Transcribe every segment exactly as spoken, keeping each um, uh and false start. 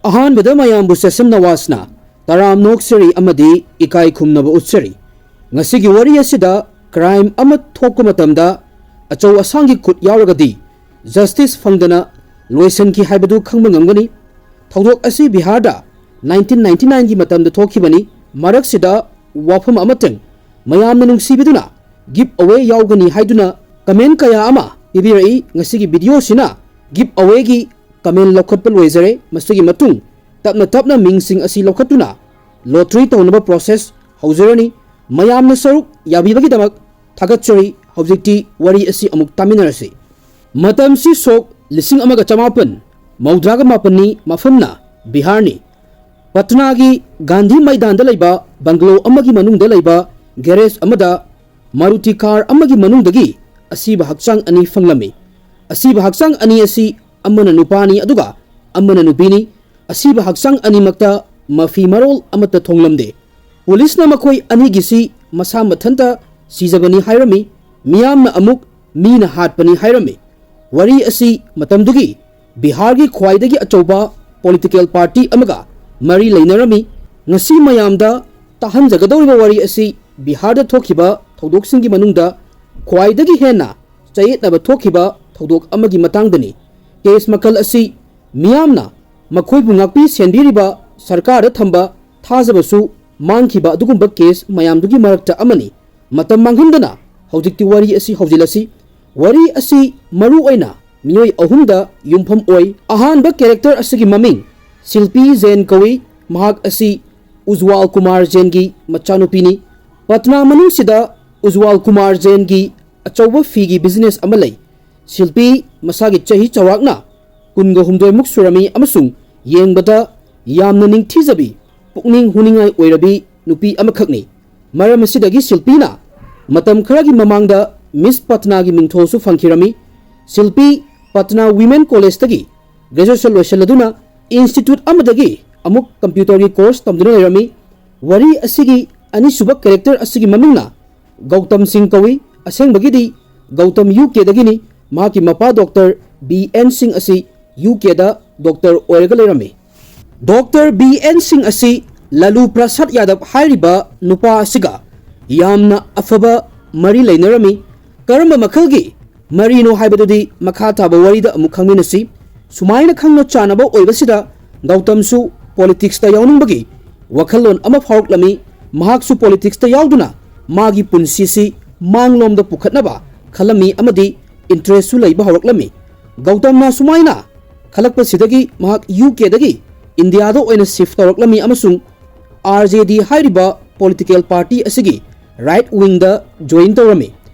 ꯑꯍꯥꯟꯕꯗ ꯃꯌꯥꯝꯕꯨ ꯁꯦꯁꯝ ꯅꯋꯥꯖꯅ ꯇꯔꯥꯝ ꯅꯣꯛꯆꯔꯤ ꯑꯃꯗꯤ ꯏꯀꯥꯏ ꯈꯨꯝꯅꯕ ꯎꯠꯆꯔꯤ꯫ ꯉꯁꯤꯒꯤ ꯋꯥꯔꯤ ꯑꯁꯤꯗ crime ꯑꯃ ꯊꯣꯛꯄ ꯃꯇꯝꯗ ꯑꯆꯧ ꯑꯁꯥꯡꯒꯤ ꯈꯨꯠ ꯌꯥꯎꯔꯒꯗꯤ justice ꯐꯪꯗꯅ ꯂꯣꯏꯁꯤꯟꯈꯤ ꯍꯥꯏꯕꯗꯨ ꯈꯪꯕ ꯉꯝꯒꯅꯤ꯫ ꯊꯧꯗꯣꯛ ꯑꯁꯤ ꯕꯤꯍꯥꯔꯗ nineteen ninety nineꯒꯤ ꯃꯇꯝꯗ ꯊꯣꯛꯈꯤꯕꯅꯤ꯫ ꯃꯔꯛꯁꯤꯗ ꯋꯥꯐꯝ ꯑꯃꯇꯪ, ꯃꯌꯥꯝꯅ ꯅꯨꯡꯁꯤꯕꯤꯗꯨꯅ give away ꯌꯥꯎꯒꯅꯤ ꯍꯥꯏꯗꯨꯅ comment ꯀꯌꯥ ꯑꯃ ꯄꯤꯕꯤꯔꯛꯏ꯫ ꯉꯁꯤꯒꯤ videoꯁꯤꯅ give awayꯒꯤ comment ꯂꯧꯈꯠꯄ ꯂꯣꯏꯖꯔꯦ꯫ ꯃꯁꯤꯒꯤ ꯃꯇꯨꯡ ꯇꯞꯅ ꯇꯞꯅ ꯃꯤꯡꯁꯤꯡ ꯑꯁꯤ ꯂꯧꯈꯠꯇꯨꯅ lottery ꯇꯧꯅꯕ process ꯍꯧꯖꯔꯅꯤ꯫ ꯃꯌꯥꯝꯅ ꯁꯔꯨꯛ ꯌꯥꯕꯤꯕꯒꯤꯗꯃꯛ ꯊꯥꯒꯠꯆꯔꯤ꯫ ꯍꯧꯖꯤꯛꯇꯤ ꯋꯥꯔꯤ ꯑꯁꯤ ꯑꯃꯨꯛ ꯇꯥꯃꯤꯟꯅꯔꯁꯤ꯫ ꯃꯇꯝꯁꯤ ꯁꯣꯛ ꯂꯤꯁꯤꯡ ꯑꯃꯒ ꯆꯃꯥꯄꯟ ꯃꯧꯗ꯭ꯔꯥꯒ ꯃꯥꯄꯟꯅꯤ, ꯃꯐꯝꯅ ꯕꯤꯍꯥꯔꯅꯤ꯫ ꯄꯠꯅꯥꯒꯤ ꯒꯥꯟꯙꯤ ꯃꯩꯗꯥꯟꯗ ꯂꯩꯕ bungalow ꯑꯃꯒꯤ ꯃꯅꯨꯡꯗ ꯂꯩꯕ garage ꯑꯃꯗ Maruti car ꯑꯃꯒꯤ ꯃꯅꯨꯡꯗꯒꯤ ꯑꯁꯤꯕ ꯍꯛꯆꯥꯡ ꯑꯅꯤ ꯐꯪꯂꯝꯃꯤ꯫ ꯑꯁꯤꯕ ꯍꯛꯆꯥꯡ ꯑꯅꯤ ꯑꯁꯤ ꯑꯃꯅ ꯅꯨꯄꯥꯅꯤ ꯑꯗꯨꯒ ꯑꯃꯅ ꯅꯨꯄꯤꯅꯤ꯫ ꯑꯁꯤꯕ ꯍꯛꯆꯥꯡ ꯑꯅꯤꯃꯛꯇ ꯃꯐꯤ ꯃꯔꯣꯜ ꯑꯃꯠꯇ ꯊꯣꯡꯂꯝꯗꯦ꯫ ꯄꯨꯂꯤꯁꯅ ꯃꯈꯣꯏ ꯑꯅꯤꯒꯤꯁꯤ ꯃꯁꯥ ꯃꯊꯟꯇ ꯁꯤꯖꯕꯅꯤ ꯍꯥꯏꯔꯝꯃꯤ, ꯃꯤꯌꯥꯝꯅ ꯑꯃꯨꯛ ꯃꯤꯅ ꯍꯥꯠꯄꯅꯤ ꯍꯥꯏꯔꯝꯃꯤ꯫ ꯋꯥꯔꯤ ꯑꯁꯤ ꯃꯇꯝꯗꯨꯒꯤ ꯕꯤꯍꯥꯔꯒꯤ ꯈ꯭ꯋꯥꯏꯗꯒꯤ ꯑꯆꯧꯕ political party ꯑꯃꯒ ꯃꯔꯤ ꯂꯩꯅꯔꯝꯃꯤ꯫ ꯉꯁꯤ ꯃꯌꯥꯝꯗ ꯇꯥꯍꯟꯖꯒꯗꯧꯔꯤꯕ ꯋꯥꯔꯤ ꯑꯁꯤ ꯕꯤꯍꯥꯔꯗ ꯊꯣꯛꯈꯤꯕ ꯊꯧꯗꯣꯛꯁꯤꯡꯒꯤ ꯃꯅꯨꯡꯗ ꯈ꯭ꯋꯥꯏꯗꯒꯤ ꯍꯦꯟꯅ ꯆꯌꯦꯠꯅꯕ ꯊꯣꯛꯈꯤꯕ ꯊꯧꯗꯣꯛ ꯑꯃꯒꯤ ꯃꯇꯥꯡꯗꯅꯤ꯫ Case ꯃꯈꯜ ꯑꯁꯤ ꯃꯤꯌꯥꯝꯅ ꯃꯈꯣꯏꯕꯨ ꯉꯥꯛꯄꯤ ꯁꯦꯟꯕꯤꯔꯤꯕ ꯁꯔꯀꯥꯔꯗ ꯊꯝꯕ ꯊꯥꯖꯕꯁꯨ ꯃꯥꯡꯈꯤꯕ ꯑꯗꯨꯒꯨꯝꯕ case ꯃꯌꯥꯝꯗꯨꯒꯤ ꯃꯔꯛꯇ ꯑꯃꯅꯤ꯫ ꯃꯇꯝ ꯃꯥꯡꯍꯟꯗꯅ ꯍꯧꯖꯤꯛꯇꯤ ꯋꯥꯔꯤ ꯑꯁꯤ ꯍꯧꯖꯤꯜꯂꯁꯤ꯫ ꯋꯥꯔꯤ ꯑꯁꯤ ꯃꯔꯨ ꯑꯣꯏꯅ ꯃꯤꯑꯣꯏ ꯑꯍꯨꯝꯗ ꯌꯨꯝꯐꯝ ꯑꯣꯏ꯫ ꯑꯍꯥꯟꯕ character ꯑꯁꯤꯒꯤ ꯃꯃꯤꯡ ꯁꯤꯜꯄꯤ ꯖꯦꯟ ꯀꯧꯏ꯫ ꯃꯍꯥꯛ ꯑꯁꯤ ꯎꯖꯋꯥꯜ ꯀꯨꯃꯥꯔ ꯖꯦꯟꯒꯤ ꯃꯆꯥꯅꯨꯄꯤꯅꯤ꯫ ꯄꯠꯅꯥ ꯃꯅꯨꯡꯁꯤꯗ ꯎꯖꯋꯥꯜ ꯀꯨꯃꯥꯔ ꯖꯦꯟꯒꯤ ꯑꯆꯧꯕ ꯐꯤꯒꯤ business ꯑꯃ ꯂꯩ꯫ ꯁꯤꯜꯄꯤ ꯃꯁꯥꯒꯤ ꯆꯍꯤ ꯆꯥꯎꯔꯥꯛꯅ ꯀꯨꯟꯒ ꯍꯨꯝꯗꯣꯏꯃꯨꯛ ꯁꯨꯔꯝꯃꯤ ꯑꯃꯁꯨꯡ ꯌꯦꯡꯕꯗ ꯌꯥꯝꯅ ꯅꯤꯡꯊꯤꯖꯕꯤ, ꯄꯨꯛꯅꯤꯡ ꯍꯨꯅꯤꯡꯉꯥꯏ ꯑꯣꯏꯔꯕꯤ ꯅꯨꯄꯤ ꯑꯃꯈꯛꯅꯤ꯫ ꯃꯔꯝ ꯑꯁꯤꯗꯒꯤ ꯁꯤꯜꯄꯤꯅ ꯃꯇꯝ ꯈꯔꯒꯤ ꯃꯃꯥꯡꯗ Miss ꯄꯠꯅꯥꯒꯤ ꯃꯤꯡꯊꯣꯜꯁꯨ ꯐꯪꯈꯤꯔꯝꯃꯤ꯫ ꯁꯤꯜꯄꯤ ꯄꯠꯅꯥ Women Collegeꯇꯒꯤ graduation ꯂꯣꯏꯁꯤꯜꯂꯗꯨꯅ institute ꯑꯃꯗꯒꯤ ꯑꯃꯨꯛ computerꯒꯤ course ꯇꯝꯗꯨꯅ ꯂꯩꯔꯝꯃꯤ꯫ ꯋꯥꯔꯤ ꯑꯁꯤꯒꯤ ꯑꯅꯤꯁꯨꯕ character ꯑꯁꯤꯒꯤ ꯃꯃꯤꯡꯅ ꯒꯧꯇꯝ ꯁꯤꯡ ꯀꯧꯏ꯫ ꯑꯁꯦꯡꯕꯒꯤꯗꯤ ꯒꯧꯇꯝ UKꯗꯒꯤꯅꯤ꯫ ꯃꯍꯥꯛꯀꯤ ꯃꯄꯥ Doctor B N ꯁꯤꯡ ꯑꯁꯤ UKꯗ doctor ꯑꯣꯏꯔꯒ ꯂꯩꯔꯝꯃꯤ꯫ ꯗꯣꯛꯇꯔ ꯕꯤ ꯑꯦꯟ ꯁꯤꯡ ꯑꯁꯤ ꯂꯂꯨ ꯄ꯭ꯔꯁꯥꯗ ꯌꯥꯗꯕ ꯍꯥꯏꯔꯤꯕ ꯅꯨꯄꯥ ꯑꯁꯤꯒ ꯌꯥꯝꯅ ꯑꯐꯕ ꯃꯔꯤ ꯂꯩꯅꯔꯝꯃꯤ꯫ ꯀꯔꯝꯕ ꯃꯈꯜꯒꯤ ꯃꯔꯤꯅꯣ ꯍꯥꯏꯕꯗꯨꯗꯤ ꯃꯈꯥ ꯇꯥꯕ ꯋꯥꯔꯤꯗ ꯑꯃꯨꯛ ꯈꯪꯃꯤꯟꯅꯁꯤ꯫ ꯁꯨꯃꯥꯏꯅ ꯈꯪꯅ ꯆꯥꯟꯅꯕ ꯑꯣꯏꯕꯁꯤꯗ ꯒꯧꯇꯝꯁꯨ ꯄꯣꯂꯤꯇꯤꯛꯁꯇ ꯌꯥꯎꯅꯤꯡꯕꯒꯤ ꯋꯥꯈꯜꯂꯣꯟ ꯑꯃ ꯐꯥꯎꯔꯛꯂꯝꯃꯤ꯫ ꯃꯍꯥꯛꯁꯨ ꯄꯣꯂꯤꯇꯤꯛꯁꯇ ꯌꯥꯎꯗꯨꯅ ꯃꯥꯒꯤ ꯄꯨꯟꯁꯤꯁꯤ ꯃꯥꯡꯂꯣꯝꯗ ꯄꯨꯈꯠꯅꯕ ꯈꯜꯂꯝꯃꯤ ꯑꯃꯗꯤ ꯏꯟꯇꯔꯦꯁꯁꯨ ꯂꯩꯕ ꯍꯧꯔꯛꯂꯝꯃꯤ꯫ ꯒꯧꯇꯝꯅ ꯁꯨꯃꯥꯏꯅ ꯈꯜꯂꯛꯄꯁꯤꯗꯒꯤ ꯃꯍꯥꯛ ꯌꯨ ꯀꯦꯗꯒꯤ ꯏꯟꯗꯤꯌꯥꯗ ꯑꯣꯏꯅ ꯁꯤꯐ ꯇꯧꯔꯛꯂꯝꯃꯤ ꯑꯃꯁꯨꯡ ꯑꯥꯔ ꯖꯦ ꯗꯤ ꯍꯥꯏꯔꯤꯕ ꯄꯣꯂꯤꯇꯤꯀꯦꯜ ꯄꯥꯔꯇꯤ ꯑꯁꯤꯒꯤ ꯔꯥꯏꯠ ꯋꯤꯡꯗ ꯖꯣꯏꯟ ꯇꯧꯔꯝꯃꯤ꯫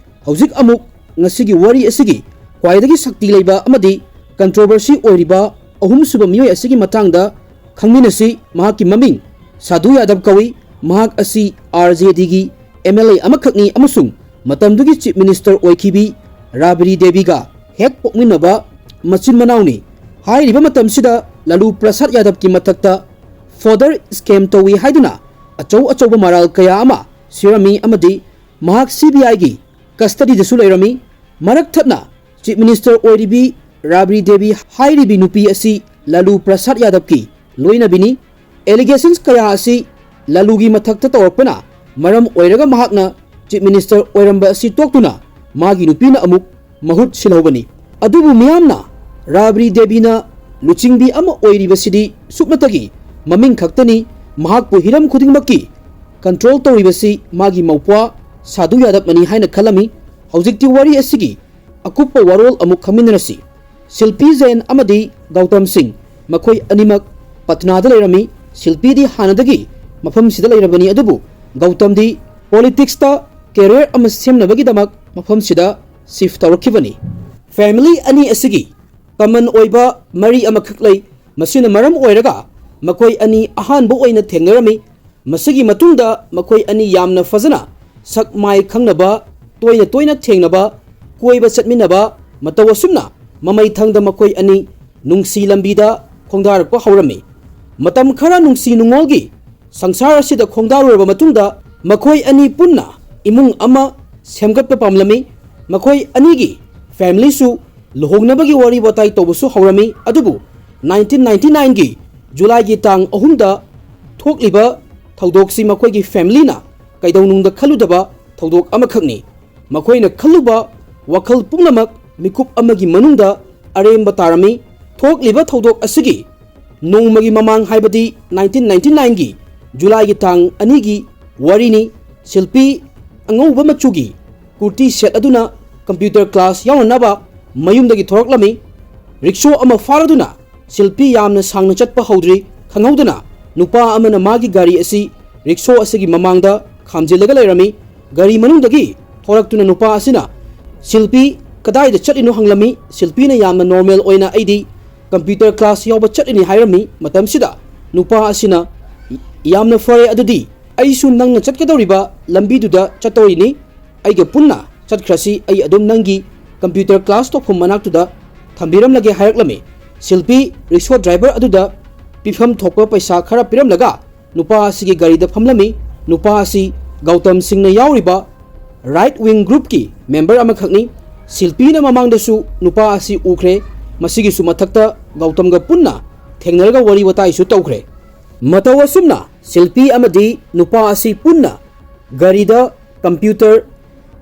ꯍꯧꯖꯤꯛ ꯑꯃꯨꯛ ꯉꯁꯤꯒꯤ ꯋꯥꯔꯤ ꯑꯁꯤꯒꯤ ꯈ꯭ꯋꯥꯏꯗꯒꯤ ꯁꯛꯇꯤ ꯂꯩꯕ ꯑꯃꯗꯤ ꯀꯟꯇ꯭ꯔꯣꯚꯔꯁꯤ ꯑꯣꯏꯔꯤꯕ ꯑꯍꯨꯝꯁꯨꯕ ꯃꯤꯑꯣꯏ ꯑꯁꯤꯒꯤ ꯃꯇꯥꯡꯗ ꯈꯪꯃꯤꯟꯅꯁꯤ꯫ ꯃꯍꯥꯛꯀꯤ ꯃꯃꯤꯡ ꯁꯥꯙꯨ ꯌꯥꯗꯕ ꯀꯧꯏ꯫ ꯃꯍꯥꯛ ꯑꯁꯤ ꯑꯥꯔ ꯖꯦ ꯗꯤꯒꯤ ꯑꯦꯝ ꯑꯦꯜ ꯑꯦ ꯑꯃꯈꯛꯅꯤ ꯑꯃꯁꯨꯡ ꯃꯇꯝꯗꯨꯒꯤ ꯆꯤꯐ ꯃꯤꯅꯤꯁꯇꯔ ꯑꯣꯏꯈꯤꯕꯤ ꯔꯥꯕꯔꯤ ꯗꯦꯕꯤꯒ ꯍꯦꯛ ꯄꯣꯛꯃꯤꯟꯅꯕ ꯃꯆꯤꯟ ꯃꯅꯥꯎꯅꯤ꯫ ꯍꯥꯏꯔꯤꯕ ꯃꯇꯝꯁꯤꯗ ꯂꯂꯨ ꯄ꯭ꯔꯁꯥꯗ ꯌꯥꯗꯕꯀꯤ ꯃꯊꯛꯇ ꯐꯣꯗꯔ ꯁ꯭ꯀꯦꯝ ꯇꯧꯏ ꯍꯥꯏꯗꯨꯅ ꯑꯆꯧ ꯑꯆꯧꯕ ꯃꯔꯥꯜ ꯀꯌꯥ ꯑꯃ ꯁꯤꯔꯝꯃꯤ ꯑꯃꯗꯤ ꯃꯍꯥꯛ ꯁꯤ ꯕꯤ ꯑꯥꯏꯒꯤ ꯀꯁꯇꯗꯤꯗꯁꯨ ꯂꯩꯔꯝꯃꯤ꯫ ꯃꯔꯛ ꯊꯠꯅ ꯆꯤꯐ ꯃꯤꯅꯤꯁꯇꯔ ꯑꯣꯏꯔꯤꯕꯤ ꯔꯥꯕꯔꯤ ꯗꯦꯕꯤ ꯍꯥꯏꯔꯤꯕꯤ ꯅꯨꯄꯤ ꯑꯁꯤ ꯂꯂꯨ ꯄ꯭ꯔꯁꯥꯗ ꯌꯥꯗꯕꯀꯤ ꯂꯣꯏꯅꯕꯤꯅꯤ꯫ ꯑꯦꯂꯤꯒꯦꯁꯟꯁ ꯀꯌꯥ ꯑꯁꯤ ꯂꯂꯨꯒꯤ ꯃꯊꯛꯇ ꯇꯧꯔꯛꯄꯅ ꯃꯔꯝ ꯑꯣꯏꯔꯒ ꯃꯍꯥꯛꯅ ꯆꯤꯐ ꯃꯤꯅꯤꯁꯇꯔ ꯑꯣꯏꯔꯝꯕ ꯑꯁꯤ ꯇꯣꯛꯇꯨꯅ ꯃꯥꯒꯤ ꯅꯨꯄꯤꯅ ꯑꯃꯨꯛ ꯃꯍꯨꯠ ꯁꯤꯜꯍꯧꯕꯅꯤ꯫ ꯑꯗꯨꯕꯨ ꯃꯤꯌꯥꯝꯅ ꯔꯥꯕꯔꯤ ꯗꯦꯕꯤꯅ ꯂꯨꯆꯤꯡꯕꯤ ꯑꯃ ꯑꯣꯏꯔꯤꯕꯁꯤꯗꯤ ꯁꯨꯞꯅꯇꯒꯤ ꯃꯃꯤꯡ ꯈꯛꯇꯅꯤ, ꯃꯍꯥꯛꯄꯨ ꯍꯤꯔꯝ ꯈꯨꯗꯤꯡꯃꯛꯀꯤ ꯀꯟꯇ꯭ꯔꯣꯜ ꯇꯧꯔꯤꯕꯁꯤ ꯃꯥꯒꯤ ꯃꯧꯄ꯭ꯋꯥ ꯁꯥꯙꯨ ꯌꯥꯗꯕꯅꯤ ꯍꯥꯏꯅ ꯈꯜꯂꯝꯃꯤ꯫ ꯍꯧꯖꯤꯛꯇꯤ ꯋꯥꯔꯤ ꯑꯁꯤꯒꯤ ꯑꯀꯨꯞꯄ ꯋꯥꯔꯣꯜ ꯑꯃꯨꯛ ꯈꯪꯃꯤꯟꯅꯔꯁꯤ꯫ ꯁꯤꯜꯄꯤ ꯖꯦꯟ ꯑꯃꯗꯤ ꯒꯧꯇꯝ ꯁꯤꯡ, ꯃꯈꯣꯏ ꯑꯅꯤꯃꯛ ꯄꯠꯅꯥꯗ ꯂꯩꯔꯝꯃꯤ꯫ ꯁꯤꯜꯄꯤꯗꯤ ꯍꯥꯟꯅꯗꯒꯤ ꯃꯐꯝꯁꯤꯗ ꯂꯩꯔꯕꯅꯤ, ꯑꯗꯨꯕꯨ ꯒꯧꯇꯝꯗꯤ ꯄꯣꯂꯤꯇꯤꯛꯁꯇ ꯀꯦꯔꯤꯌꯔ ꯑꯃ ꯁꯦꯝꯅꯕꯒꯤꯗꯃꯛ ꯃꯐꯝꯁꯤꯗ ꯁꯤꯐ ꯇꯧꯔꯛꯈꯤꯕꯅꯤ꯫ ꯐꯦꯃꯤꯂꯤ ꯑꯅꯤ ꯑꯁꯤꯒꯤ ꯀꯃꯟ ꯑꯣꯏꯕ ꯃꯔꯤ ꯑꯃꯈꯛ ꯂꯩ꯫ ꯃꯁꯤꯅ ꯃꯔꯝ ꯑꯣꯏꯔꯒ ꯃꯈꯣꯏ ꯑꯅꯤ ꯑꯍꯥꯟꯕ ꯑꯣꯏꯅ ꯊꯦꯡꯅꯔꯝꯃꯤ꯫ ꯃꯁꯤꯒꯤ ꯃꯇꯨꯡꯗ ꯃꯈꯣꯏ ꯑꯅꯤ ꯌꯥꯝꯅ ꯐꯖꯅ ꯁꯛ ꯃꯥꯏ ꯈꯪꯅꯕ, ꯇꯣꯏꯅ ꯇꯣꯏꯅ ꯊꯦꯡꯅꯕ, ꯀꯣꯏꯕ ꯆꯠꯃꯤꯟꯅꯕ ꯃꯇꯧ ꯑꯁꯨꯝꯅ ꯃꯃꯩ ꯊꯪꯗ ꯃꯈꯣꯏ ꯑꯅꯤ ꯅꯨꯡꯁꯤ ꯂꯝꯕꯤꯗ ꯈꯣꯡꯗꯥꯔꯛꯄ ꯍꯧꯔꯝꯃꯤ꯫ ꯃꯇꯝ ꯈꯔ ꯅꯨꯡꯁꯤ ꯅꯨꯡꯉꯣꯜꯒꯤ ꯁꯪꯁꯥꯔ ꯑꯁꯤꯗ ꯈꯣꯡꯗꯥꯔꯨꯔꯕ ꯃꯇꯨꯡꯗ ꯃꯈꯣꯏ ꯑꯅꯤ ꯄꯨꯟꯅ ꯏꯃꯨꯡ ꯑꯃ ꯁꯦꯝꯒꯠꯄ ꯄꯥꯝꯂꯝꯃꯤ꯫ ꯃꯈꯣꯏ ꯑꯅꯤꯒꯤ ꯐꯦꯃꯤꯂꯤꯁꯨ ꯂꯨꯍꯣꯡꯅꯕꯒꯤ ꯋꯥꯔꯤ ꯋꯥꯇꯥꯏ ꯇꯧꯕꯁꯨ ꯍꯧꯔꯝꯃꯤ꯫ ꯑꯗꯨꯕꯨ ꯅꯥꯏꯟꯇꯤꯟ ꯅꯥꯏꯟꯇꯤ ꯅꯥꯏꯟꯒꯤ ꯖꯨꯂꯥꯏꯒꯤ ꯇꯥꯡ ꯑꯍꯨꯝꯗ ꯊꯣꯛꯂꯤꯕ ꯊꯧꯗꯣꯛꯁꯤ ꯃꯈꯣꯏꯒꯤ ꯐꯦꯃꯤꯂꯤꯅ ꯀꯩꯗꯧꯅꯨꯡꯗ ꯈꯜꯂꯨꯗꯕ ꯊꯧꯗꯣꯛ ꯑꯃꯈꯛꯅꯤ꯫ ꯃꯈꯣꯏꯅ ꯈꯜꯂꯨꯕ ꯋꯥꯈꯜ ꯄꯨꯝꯅꯃꯛ ꯃꯤꯀꯨꯞ ꯑꯃꯒꯤ ꯃꯅꯨꯡꯗ ꯑꯔꯦꯝꯕ ꯇꯥꯔꯝꯃꯤ꯫ ꯊꯣꯛꯂꯤꯕ ꯊꯧꯗꯣꯛ ꯑꯁꯤꯒꯤ ꯅꯣꯡꯃꯒꯤ ꯃꯃꯥꯡ, ꯍꯥꯏꯕꯗꯤ ꯅꯥꯏꯟꯇꯤꯟ ꯅꯥꯏꯟꯇꯤ ꯅꯥꯏꯟꯒꯤ ꯖꯨꯂꯥꯏꯒꯤ ꯇꯥꯡ ꯑꯅꯤꯒꯤ ꯋꯥꯔꯤꯅꯤ꯫ ꯁꯤꯜꯄꯤ ꯑꯉꯧꯕ ꯃꯆꯨꯒꯤ ꯀꯨꯔꯇꯤ ꯁꯦꯠ ꯑꯗꯨꯅ ꯀꯝꯄ꯭ꯌꯨꯇꯔ ꯀ꯭ꯂꯥꯁ ꯌꯥꯎꯅꯅꯕ ꯃꯌꯨꯝꯗꯒꯤ ꯊꯣꯔꯛꯂꯝꯃꯤ꯫ ꯔꯤꯛꯁꯣ ꯑꯃ ꯐꯥꯔꯗꯨꯅ ꯁꯤꯜꯄꯤ ꯌꯥꯝꯅ ꯁꯥꯡꯅ ꯆꯠꯄ ꯍꯧꯗ꯭ꯔꯤ, ꯈꯪꯍꯧꯗꯅ ꯅꯨꯄꯥ ꯑꯃꯅ ꯃꯥꯒꯤ ꯒꯥꯔꯤ ꯑꯁꯤ ꯔꯤꯛꯁꯣ ꯑꯁꯤꯒꯤ ꯃꯃꯥꯡꯗ ꯈꯥꯝꯖꯤꯜꯂꯒ ꯂꯩꯔꯝꯃꯤ꯫ ꯒꯥꯔꯤ ꯃꯅꯨꯡꯗꯒꯤ ꯊꯣꯔꯛꯇꯨꯅ ꯅꯨꯄꯥ ꯑꯁꯤꯅ, "ꯁꯤꯜꯄꯤ, ꯀꯗꯥꯏꯗ ꯆꯠꯂꯤꯅꯣ?" ꯍꯪꯂꯝꯃꯤ꯫ ꯁꯤꯜꯄꯤꯅ ꯌꯥꯝꯅ ꯅꯣꯔꯃꯦꯜ ꯑꯣꯏꯅ, "ꯑꯩꯗꯤ ꯀꯝꯄ꯭ꯌꯨꯇꯔ ꯀ꯭ꯂꯥꯁ ꯌꯥꯎꯕ ꯆꯠꯂꯤꯅꯤ" ꯍꯥꯏꯔꯝꯃꯤ꯫ ꯃꯇꯝꯁꯤꯗ ꯅꯨꯄꯥ ꯑꯁꯤꯅ, "ꯌꯥꯝꯅ ꯐꯔꯦ, ꯑꯗꯨꯗꯤ ꯑꯩꯁꯨ ꯅꯪꯅ ꯆꯠꯀꯗꯧꯔꯤꯕ ꯂꯝꯕꯤꯗꯨꯗ ꯆꯠꯇꯧꯔꯤꯅꯤ, ꯑꯩꯒ ꯄꯨꯟꯅ ꯆꯠꯈ꯭ꯔꯁꯤ, ꯑꯩ ꯑꯗꯨꯝ ꯅꯪꯒꯤ ꯀꯝꯄ꯭ꯌꯨꯇꯔ ꯀ꯭ꯂꯥꯁ ꯇꯧꯐꯝ ꯃꯅꯥꯛꯇꯨꯗ ꯊꯝꯕꯤꯔꯝꯂꯒꯦ" ꯍꯥꯏꯔꯛꯂꯝꯃꯤ꯫ ꯁꯤꯜꯄꯤ ꯔꯤꯛꯁꯣ ꯗ꯭ꯔꯥꯏꯚꯔ ꯑꯗꯨꯗ ꯄꯤꯐꯝ ꯊꯣꯛꯄ ꯄꯩꯁꯥ ꯈꯔ ꯄꯤꯔꯝꯂꯒ ꯅꯨꯄꯥ ꯑꯁꯤꯒꯤ ꯒꯥꯔꯤꯗ ꯐꯝꯂꯝꯃꯤ꯫ ꯅꯨꯄꯥ ꯑꯁꯤ ꯒꯧꯇꯝ ꯁꯤꯡꯅ ꯌꯥꯎꯔꯤꯕ ꯔꯥꯏꯠ ꯋꯤꯡ ꯒ꯭ꯔꯨꯞꯀꯤ ꯃꯦꯝꯕꯔ ꯑꯃꯈꯛꯅꯤ꯫ ꯁꯤꯜꯄꯤꯅ ꯃꯃꯥꯡꯗꯁꯨ ꯅꯨꯄꯥ ꯑꯁꯤ ꯎꯈ꯭ꯔꯦ꯫ ꯃꯁꯤꯒꯤꯁꯨ ꯃꯊꯛꯇ ꯒꯧꯇꯝꯒ ꯄꯨꯟꯅ ꯊꯦꯡꯅꯔꯒ ꯋꯥꯔꯤ ꯋꯥꯇꯥꯏꯁꯨ ꯇꯧꯈ꯭ꯔꯦ꯫ ꯃꯇꯧ ꯑꯁꯨꯝꯅ ꯁꯤꯜꯄꯤ ꯑꯃꯗꯤ ꯅꯨꯄꯥ ꯑꯁꯤ ꯄꯨꯟꯅ ꯒꯥꯔꯤꯗ ꯀꯝꯄ꯭ꯌꯨꯇꯔ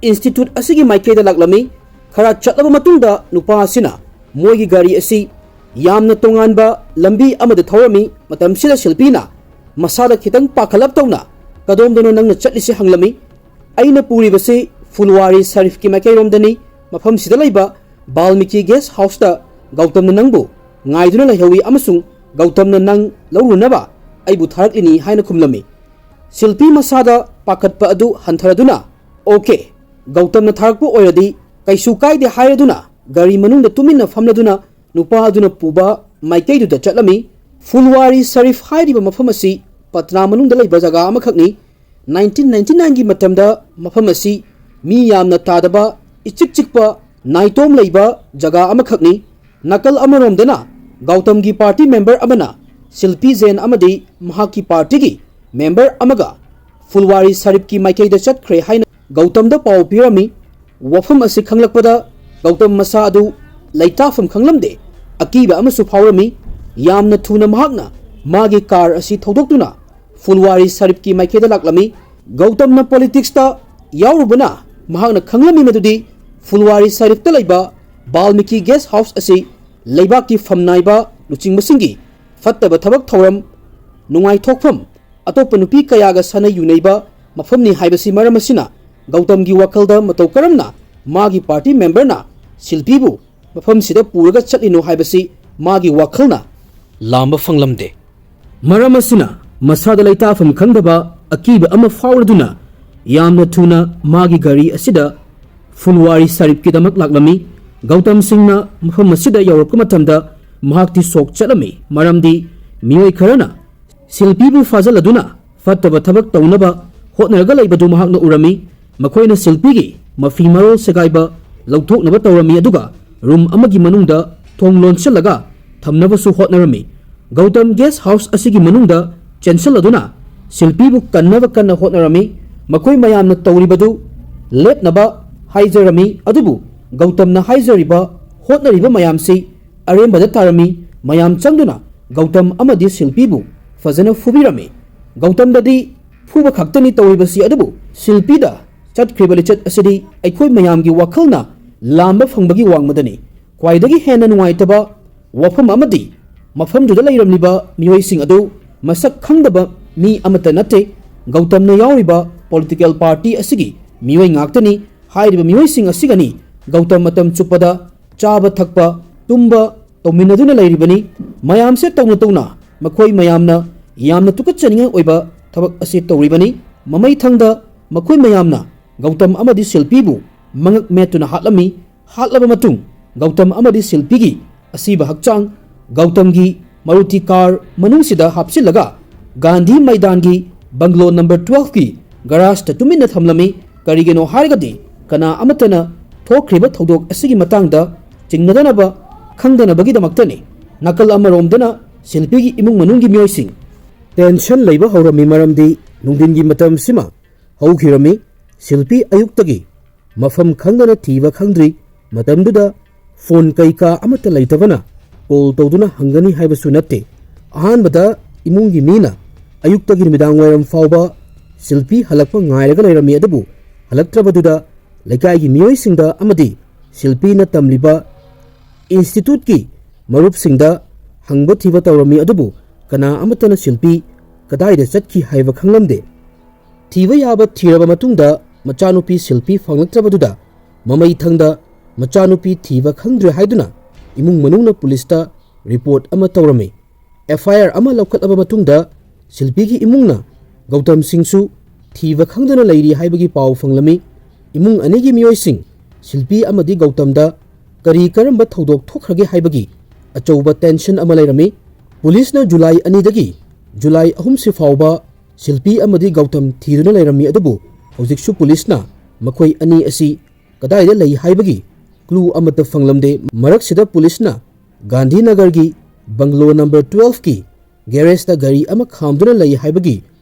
ꯏꯟꯁꯇꯤꯇ꯭ꯌꯨꯠ ꯑꯁꯤꯒꯤ ꯃꯥꯏꯀꯩꯗ ꯂꯥꯛꯂꯝꯃꯤ꯫ ꯈꯔ ꯆꯠꯂꯕ ꯃꯇꯨꯡꯗ ꯅꯨꯄꯥ ꯑꯁꯤꯅ ꯃꯣꯏꯒꯤ ꯒꯥꯔꯤ ꯑꯁꯤ ꯌꯥꯝꯅ ꯇꯣꯉꯥꯟꯕ ꯂꯝꯕꯤ ꯑꯃꯗ ꯊꯧꯔꯝꯃꯤ꯫ ꯃꯇꯝꯁꯤꯗ ꯁꯤꯜꯄꯤꯅ ꯃꯁꯥꯗ ꯈꯤꯇꯪ ꯄꯥꯈꯠꯂꯞ ꯇꯧꯅ, "ꯀꯗꯣꯝꯗꯅꯣ ꯅꯪꯅ ꯆꯠꯂꯤꯁꯤ?" ꯍꯪꯂꯝꯃꯤ꯫ "ꯑꯩꯅ ꯄꯨꯔꯤꯕꯁꯤ ꯐꯨꯜꯋꯥꯔꯤ ꯁꯔꯤꯐꯀꯤ ꯃꯥꯏꯀꯩꯔꯣꯝꯗꯅꯤ꯫ ꯃꯐꯝꯁꯤꯗ ꯂꯩꯕ ꯕꯥꯜꯃꯤꯀꯤ ꯒꯦꯁ ꯍꯥꯎꯁꯇ ꯒꯧꯇꯝꯅ ꯅꯪꯕꯨ ꯉꯥꯏꯗꯨꯅ ꯂꯩꯍꯧꯏ ꯑꯃꯁꯨꯡ ꯒꯧꯇꯝꯅ ꯅꯪ ꯂꯧꯔꯨꯅꯕ ꯑꯩꯕꯨ ꯊꯥꯔꯛꯂꯤꯅꯤ" ꯍꯥꯏꯅ ꯈꯨꯝꯂꯝꯃꯤ꯫ ꯁꯤꯜꯄꯤ ꯃꯁꯥꯗ ꯄꯥꯈꯠꯄ ꯑꯗꯨ ꯍꯟꯊꯔꯗꯨꯅ, "ꯑꯣꯀꯦ, ꯒꯧꯇꯝꯅ ꯊꯥꯔꯛꯄ ꯑꯣꯏꯔꯗꯤ ꯀꯩꯁꯨ ꯀꯥꯏꯗꯦ" ꯍꯥꯏꯔꯗꯨꯅ ꯒꯥꯔꯤ ꯃꯅꯨꯡꯗ ꯇꯨꯃꯤꯟꯅ ꯐꯝꯂꯗꯨꯅ ꯅꯨꯄꯥ ꯑꯗꯨꯅ ꯄꯨꯕ ꯃꯥꯏꯀꯩꯗꯨꯗ ꯆꯠꯂꯝꯃꯤ꯫ ꯐꯨꯜꯋꯥꯔꯤ ꯁꯔꯤꯐ ꯍꯥꯏꯔꯤꯕ ꯃꯐꯝ ꯑꯁꯤ ꯄꯠꯅꯥ ꯃꯅꯨꯡꯗ ꯂꯩꯕ ꯖꯒꯥ ꯑꯃꯈꯛꯅꯤ꯫ ꯅꯥꯏꯟꯇꯤꯟ ꯅꯥꯏꯟꯇꯤ ꯅꯥꯏꯟꯒꯤ ꯃꯇꯝꯗ ꯃꯐꯝ ꯑꯁꯤ ꯃꯤ ꯌꯥꯝꯅ ꯇꯥꯗꯕ, ꯏꯆꯤꯛ ꯆꯤꯛꯄ, ꯅꯥꯏꯇꯣꯝ ꯂꯩꯕ ꯖꯒꯥ ꯑꯃꯈꯛꯅꯤ꯫ ꯅꯥꯀꯜ ꯑꯃꯔꯣꯝꯗꯅ ꯒꯧꯇꯝꯒꯤ ꯄꯥꯔꯇꯤ ꯃꯦꯝꯕꯔ ꯑꯃꯅ ꯁꯤꯜꯄꯤ ꯖꯦꯟ ꯑꯃꯗꯤ ꯃꯍꯥꯛꯀꯤ ꯄꯥꯔꯇꯤꯒꯤ ꯃꯦꯝꯕꯔ ꯑꯃꯒ ꯐꯨꯜꯋꯥꯔꯤ ꯁꯔꯤꯐꯀꯤ ꯃꯥꯏꯀꯩꯗ ꯆꯠꯈ꯭ꯔꯦ ꯍꯥꯏꯅ ꯒꯧꯇꯝꯗ ꯄꯥꯎ ꯄꯤꯔꯝꯃꯤ꯫ ꯋꯥꯐꯝ ꯑꯁꯤ ꯈꯪꯂꯛꯄꯗ ꯒꯧꯇꯝ ꯃꯁꯥ ꯑꯗꯨ ꯂꯩꯇꯥꯐꯝ ꯈꯪꯂꯝꯗꯦ, ꯑꯀꯤꯕ ꯑꯃꯁꯨ ꯐꯥꯎꯔꯝꯃꯤ꯫ ꯌꯥꯝꯅ ꯊꯨꯅ ꯃꯍꯥꯛꯅ ꯃꯥꯒꯤ ꯀꯥꯔ ꯑꯁꯤ ꯊꯧꯗꯣꯛꯇꯨꯅ ꯐꯨꯜꯋꯥꯔꯤ ꯁꯔꯤꯐꯀꯤ ꯃꯥꯏꯀꯩꯗ ꯂꯥꯛꯂꯝꯃꯤ꯫ ꯒꯧꯇꯝꯅ ꯄꯣꯂꯤꯇꯤꯛꯁꯇ ꯌꯥꯎꯔꯨꯕꯅ ꯃꯍꯥꯛꯅ ꯈꯪꯂꯝꯃꯤ ꯃꯗꯨꯗꯤ ꯐꯨꯜꯋꯥꯔꯤ ꯁꯔꯤꯐꯇ ꯂꯩꯕ ꯕꯥꯜꯃꯤꯀꯤ ꯒꯦꯁ ꯍꯥꯎꯁ ꯑꯁꯤ ꯂꯩꯕꯥꯛꯀꯤ ꯐꯝꯅꯥꯏꯕ ꯂꯨꯆꯤꯡꯕꯁꯤꯡꯒꯤ ꯐꯠꯇꯕ ꯊꯕꯛ ꯊꯧꯔꯝ ꯅꯨꯡꯉꯥꯏꯊꯣꯛꯐꯝ, ꯑꯇꯣꯞꯄ ꯅꯨꯄꯤ ꯀꯌꯥꯒ ꯁꯥꯟꯅ ꯌꯨꯅꯩꯕ ꯃꯐꯝꯅꯤ ꯍꯥꯏꯕꯁꯤ ꯃꯔꯝ ꯑꯁꯤꯅ ꯒꯧꯇꯝꯒꯤ ꯋꯥꯈꯜꯗ ꯃꯇꯧ ꯀꯔꯝꯅ ꯃꯥꯒꯤ ꯄꯥꯔꯇꯤ ꯃꯦꯝꯕꯔꯅ ꯁꯤꯜꯄꯤꯕꯨ ꯃꯐꯝꯁꯤꯗ ꯄꯨꯔꯒ ꯆꯠꯂꯤꯅꯣ ꯍꯥꯏꯕꯁꯤ ꯃꯥꯒꯤ ꯋꯥꯈꯜꯅ ꯂꯥꯝꯕ ꯐꯪꯂꯝꯗꯦ꯫ ꯃꯔꯝ ꯑꯁꯤꯅ ꯃꯁꯥꯗ ꯂꯩꯇꯥꯐꯝ ꯈꯪꯗꯕ ꯑꯀꯤꯕ ꯑꯃ ꯐꯥꯎꯔꯗꯨꯅ ꯌꯥꯝꯅ ꯊꯨꯅ ꯃꯥꯒꯤ ꯒꯥꯔꯤ ꯑꯁꯤꯗ ꯐꯨꯜꯋꯥꯔꯤ ꯁꯔꯤꯐꯀꯤꯗꯃꯛ ꯂꯥꯛꯂꯝꯃꯤ꯫ ꯒꯧꯇꯝ ꯁꯤꯡꯅ ꯃꯐꯝ ꯑꯁꯤꯗ ꯌꯧꯔꯛꯄ ꯃꯇꯝꯗ ꯃꯍꯥꯛꯇꯤ ꯁꯣꯛ ꯆꯠꯂꯝꯃꯤ, ꯃꯔꯝꯗꯤ ꯃꯤꯑꯣꯏ ꯈꯔꯅ ꯁꯤꯜꯄꯤꯕꯨ ꯐꯥꯖꯤꯜꯂꯗꯨꯅ ꯐꯠꯇꯕ ꯊꯕꯛ ꯇꯧꯅꯕ ꯍꯣꯠꯅꯔꯒ ꯂꯩꯕꯗꯨ ꯃꯍꯥꯛꯅ ꯎꯔꯝꯃꯤ꯫ ꯃꯈꯣꯏꯅ ꯁꯤꯜꯄꯤꯒꯤ ꯃꯐꯤ ꯃꯔꯣꯜ ꯁꯦꯒꯥꯏꯕ ꯂꯧꯊꯣꯛꯅꯕ ꯇꯧꯔꯝꯃꯤ, ꯑꯗꯨꯒ ꯔꯨꯝ ꯑꯃꯒꯤ ꯃꯅꯨꯡꯗ ꯊꯣꯡ ꯂꯣꯟꯁꯤꯜꯂꯒ ꯊꯝꯅꯕꯁꯨ ꯍꯣꯠꯅꯔꯝꯃꯤ꯫ ꯒꯧꯇꯝ ꯒꯦꯁ ꯍꯥꯎꯁ ꯑꯁꯤꯒꯤ ꯃꯅꯨꯡꯗ ꯆꯦꯟꯁꯤꯜꯂꯗꯨꯅ ꯁꯤꯜꯄꯤꯕꯨ ꯀꯟꯅꯕ ꯀꯟꯅ ꯍꯣꯠꯅꯔꯝꯃꯤ꯫ ꯃꯈꯣꯏ ꯃꯌꯥꯝꯅ ꯇꯧꯔꯤꯕꯗꯨ ꯂꯦꯞꯅꯕ ꯍꯥꯏꯖꯔꯝꯃꯤ, ꯑꯗꯨꯕꯨ ꯒꯧꯇꯝꯅ ꯍꯥꯏꯖꯔꯤꯕ ꯍꯣꯠꯅꯔꯤꯕ ꯃꯌꯥꯝꯁꯤ ꯑꯔꯦꯝꯕꯗ ꯇꯥꯔꯝꯃꯤ꯫ ꯃꯌꯥꯝ ꯆꯪꯗꯨꯅ ꯒꯧꯇꯝ ꯑꯃꯗꯤ ꯁꯤꯜꯄꯤꯕꯨ ꯐꯖꯅ ꯐꯨꯕꯤꯔꯝꯃꯤ꯫ ꯒꯧꯇꯝꯗꯗꯤ ꯐꯨꯕ ꯈꯛꯇꯅꯤ ꯇꯧꯔꯤꯕꯁꯤ, ꯑꯗꯨꯕꯨ ꯁꯤꯜꯄꯤꯗ ꯆꯠꯈ꯭ꯔꯤꯕ ꯂꯤꯆꯠ ꯑꯁꯤꯗꯤ ꯑꯩꯈꯣꯏ ꯃꯌꯥꯝꯒꯤ ꯋꯥꯈꯜꯅ ꯂꯥꯝꯕ ꯐꯪꯕꯒꯤ ꯋꯥꯡꯃꯗꯅꯤ꯫ ꯈ꯭ꯋꯥꯏꯗꯒꯤ ꯍꯦꯟꯅ ꯅꯨꯡꯉꯥꯏꯇꯕ ꯋꯥꯐꯝ ꯑꯃꯗꯤ ꯃꯐꯝꯗꯨꯗ ꯂꯩꯔꯝꯂꯤꯕ ꯃꯤꯑꯣꯏꯁꯤꯡ ꯑꯗꯨ ꯃꯁꯛ ꯈꯪꯗꯕ ꯃꯤ ꯑꯃꯠꯇ ꯅꯠꯇꯦ꯫ ꯒꯧꯇꯝꯅ ꯌꯥꯎꯔꯤꯕ ꯄꯣꯂꯤꯇꯤꯀꯦꯜ ꯄꯥꯔꯇꯤ ꯑꯁꯤꯒꯤ ꯃꯤꯑꯣꯏ ꯉꯥꯛꯇꯅꯤ꯫ ꯍꯥꯏꯔꯤꯕ ꯃꯤꯑꯣꯏꯁꯤꯡ ꯑꯁꯤꯒꯅꯤ ꯒꯧꯇꯝ ꯃꯇꯝ ꯆꯨꯞꯄꯗ ꯆꯥꯕ ꯊꯛꯄ, ꯇꯨꯝꯕ ꯇꯧꯃꯤꯟꯅꯗꯨꯅ ꯂꯩꯔꯤꯕꯅꯤ꯫ ꯃꯌꯥꯝꯁꯦ ꯇꯧꯅ ꯇꯧꯅ ꯃꯈꯣꯏ ꯃꯌꯥꯝꯅ ꯌꯥꯝꯅ ꯇꯨꯀꯠꯆꯅꯤꯡꯉꯥꯏ ꯑꯣꯏꯕ ꯊꯕꯛ ꯑꯁꯤ ꯇꯧꯔꯤꯕꯅꯤ꯫ ꯃꯃꯩꯊꯪꯗ ꯃꯈꯣꯏ ꯃꯌꯥꯝꯅ ꯒꯧꯇꯝ ꯑꯃꯗꯤ ꯁꯤꯜꯄꯤꯕꯨ ꯃꯉꯛ ꯃꯦꯠꯇꯨꯅ ꯍꯥꯠꯂꯝꯃꯤ꯫ ꯍꯥꯠꯂꯕ ꯃꯇꯨꯡ ꯒꯧꯇꯝ ꯑꯃꯗꯤ ꯁꯤꯜꯄꯤꯒꯤ ꯑꯁꯤꯕ ꯍꯛꯆꯥꯡ ꯒꯧꯇꯝꯒꯤ ꯃꯔꯨꯇꯤ ꯀꯥꯔ ꯃꯅꯨꯡꯁꯤꯗ ꯍꯥꯞꯆꯤꯜꯂꯒ ꯒꯥꯟꯙꯤ ꯃꯩꯗꯥꯟꯒꯤ ꯕꯪꯒ꯭ꯂꯣ ꯅꯝꯕꯔ ꯇꯨꯋꯦꯜꯐꯀꯤ ꯒꯔꯥꯖꯇ ꯇꯨꯃꯤꯟꯅ ꯊꯝꯂꯝꯃꯤ꯫ ꯀꯔꯤꯒꯤꯅꯣ ꯍꯥꯏꯔꯒꯗꯤ ꯀꯅꯥ ꯑꯃꯠꯇꯅ ꯊꯣꯛꯈ꯭ꯔꯤꯕ ꯊꯧꯗꯣꯛ ꯑꯁꯤꯒꯤ ꯃꯇꯥꯡꯗ ꯆꯤꯡꯅꯗꯅꯕ ꯈꯪꯗꯅꯕꯒꯤꯗꯃꯛꯇꯅꯤ꯫ ꯅꯥꯀꯜ ꯑꯃꯔꯣꯝꯗꯅ ꯁꯤꯜꯄꯤꯒꯤ ꯏꯃꯨꯡ ꯃꯅꯨꯡꯒꯤ ꯃꯤꯑꯣꯏꯁꯤꯡ ꯇꯦꯟꯁꯟ ꯂꯩꯕ ꯍꯧꯔꯝꯃꯤ, ꯃꯔꯝꯗꯤ ꯅꯨꯡꯊꯤꯟꯒꯤ ꯃꯇꯝꯁꯤꯃ ꯍꯧꯈꯤꯔꯝꯃꯤ꯫ ꯁꯤꯜꯄꯤ ꯑꯌꯨꯛꯇꯒꯤ ꯃꯐꯝ ꯈꯪꯗꯅ ꯊꯤꯕ ꯈꯪꯗ꯭ꯔꯤ꯫ ꯃꯇꯝꯗꯨꯗ ꯐꯣꯟ ꯀꯩꯀꯥ ꯑꯃꯠꯇ ꯂꯩꯇꯕꯅ ꯀꯣꯜ ꯇꯧꯗꯨꯅ ꯍꯪꯒꯅꯤ ꯍꯥꯏꯕꯁꯨ ꯅꯠꯇꯦ꯫ ꯑꯍꯥꯟꯕꯗ ꯏꯃꯨꯡꯒꯤ ꯃꯤꯅ ꯑꯌꯨꯛꯇꯒꯤ ꯅꯨꯃꯤꯗꯥꯡ ꯋꯥꯏꯔꯝ ꯐꯥꯎꯕ ꯁꯤꯜꯄꯤ ꯍꯜꯂꯛꯄ ꯉꯥꯏꯔꯒ ꯂꯩꯔꯝꯃꯤ, ꯑꯗꯨꯕꯨ ꯍꯜꯂꯛꯇ꯭ꯔꯕꯗꯨꯗ ꯂꯩꯀꯥꯏꯒꯤ ꯃꯤꯑꯣꯏꯁꯤꯡꯗ ꯑꯃꯗꯤ ꯁꯤꯜꯄꯤꯅ ꯇꯝꯂꯤꯕ ꯏꯟꯁꯇꯤꯇ꯭ꯌꯨꯠꯀꯤ ꯃꯔꯨꯞꯁꯤꯡꯗ ꯍꯪꯕ ꯊꯤꯕ ꯇꯧꯔꯝꯃꯤ, ꯑꯗꯨꯕꯨ ꯀꯅꯥ ꯑꯃꯠꯇꯅ ꯁꯤꯜꯄꯤ ꯀꯗꯥꯏꯗ ꯆꯠꯈꯤ ꯍꯥꯏꯕ ꯈꯪꯂꯝꯗꯦ꯫ ꯊꯤꯕ ꯌꯥꯕ ꯊꯤꯔꯕ ꯃꯇꯨꯡꯗ ꯃꯆꯥꯅꯨꯄꯤ ꯁꯤꯜꯄꯤ ꯐꯪꯂꯛꯇ꯭ꯔꯕꯗꯨꯗ ꯃꯃꯩꯊꯪꯗ ꯃꯆꯥꯅꯨꯄꯤ ꯊꯤꯕ ꯈꯪꯗ꯭ꯔꯦ ꯍꯥꯏꯗꯨꯅ ꯏꯃꯨꯡ ꯃꯅꯨꯡꯅ ꯄꯨꯂꯤꯁꯇ ꯔꯤꯄꯣꯔꯠ ꯑꯃ ꯇꯧꯔꯝꯃꯤ꯫ ꯑꯦꯐ ꯑꯥꯏ ꯑꯥꯔ ꯑꯃ ꯂꯧꯈꯠꯂꯕ ꯃꯇꯨꯡꯗ ꯁꯤꯜꯄꯤꯒꯤ ꯏꯃꯨꯡꯅ ꯒꯧꯇꯝ ꯁꯤꯡꯁꯨ ꯊꯤꯕ ꯈꯪꯗꯅ ꯂꯩꯔꯤ ꯍꯥꯏꯕꯒꯤ ꯄꯥꯎ ꯐꯪꯂꯝꯃꯤ꯫ ꯏꯃꯨꯡ ꯑꯅꯤꯒꯤ ꯃꯤꯑꯣꯏꯁꯤꯡ ꯁꯤꯜꯄꯤ ꯑꯃꯗꯤ ꯒꯧꯇꯝꯗ ꯀꯔꯤ ꯀꯔꯝꯕ ꯊꯧꯗꯣꯛ ꯊꯣꯛꯈ꯭ꯔꯒꯦ ꯍꯥꯏꯕꯒꯤ ꯑꯆꯧꯕ ꯇꯦꯟꯁꯟ ꯑꯃ ꯂꯩꯔꯝꯃꯤ꯫ ꯄꯨꯂꯤꯁꯅ ꯖꯨꯂꯥꯏ ꯑꯅꯤꯗꯒꯤ ꯖꯨꯂꯥꯏ ꯑꯍꯨꯝꯁꯤ ꯐꯥꯎꯕ ꯁꯤꯜꯄꯤ ꯑꯃꯗꯤ ꯒꯧꯇꯝ ꯊꯤꯗꯨꯅ ꯂꯩꯔꯝꯃꯤ, ꯑꯗꯨꯕꯨ ꯍꯧꯖꯤꯛꯁꯨ ꯄꯨꯂꯤꯁꯅ ꯃꯈꯣꯏ ꯑꯅꯤ ꯑꯁꯤ ꯀꯗꯥꯏꯗ ꯂꯩ ꯍꯥꯏꯕꯒꯤ ꯀ꯭ꯂꯨ ꯑꯃꯠꯇ ꯐꯪꯂꯝꯗꯦ꯫ ꯃꯔꯛꯁꯤꯗ ꯄꯨꯂꯤꯁꯅ ꯒꯥꯟꯙꯤꯅꯒꯔꯒꯤ ꯕꯪꯒꯂꯣ ꯅꯝꯕꯔ ꯇꯨꯋꯦꯜꯐꯀꯤ ꯒꯦꯔꯦꯖꯇ ꯒꯥꯔꯤ ꯑꯃ ꯈꯥꯝꯗꯨꯅ ꯂꯩ ꯍꯥꯏꯕꯒꯤ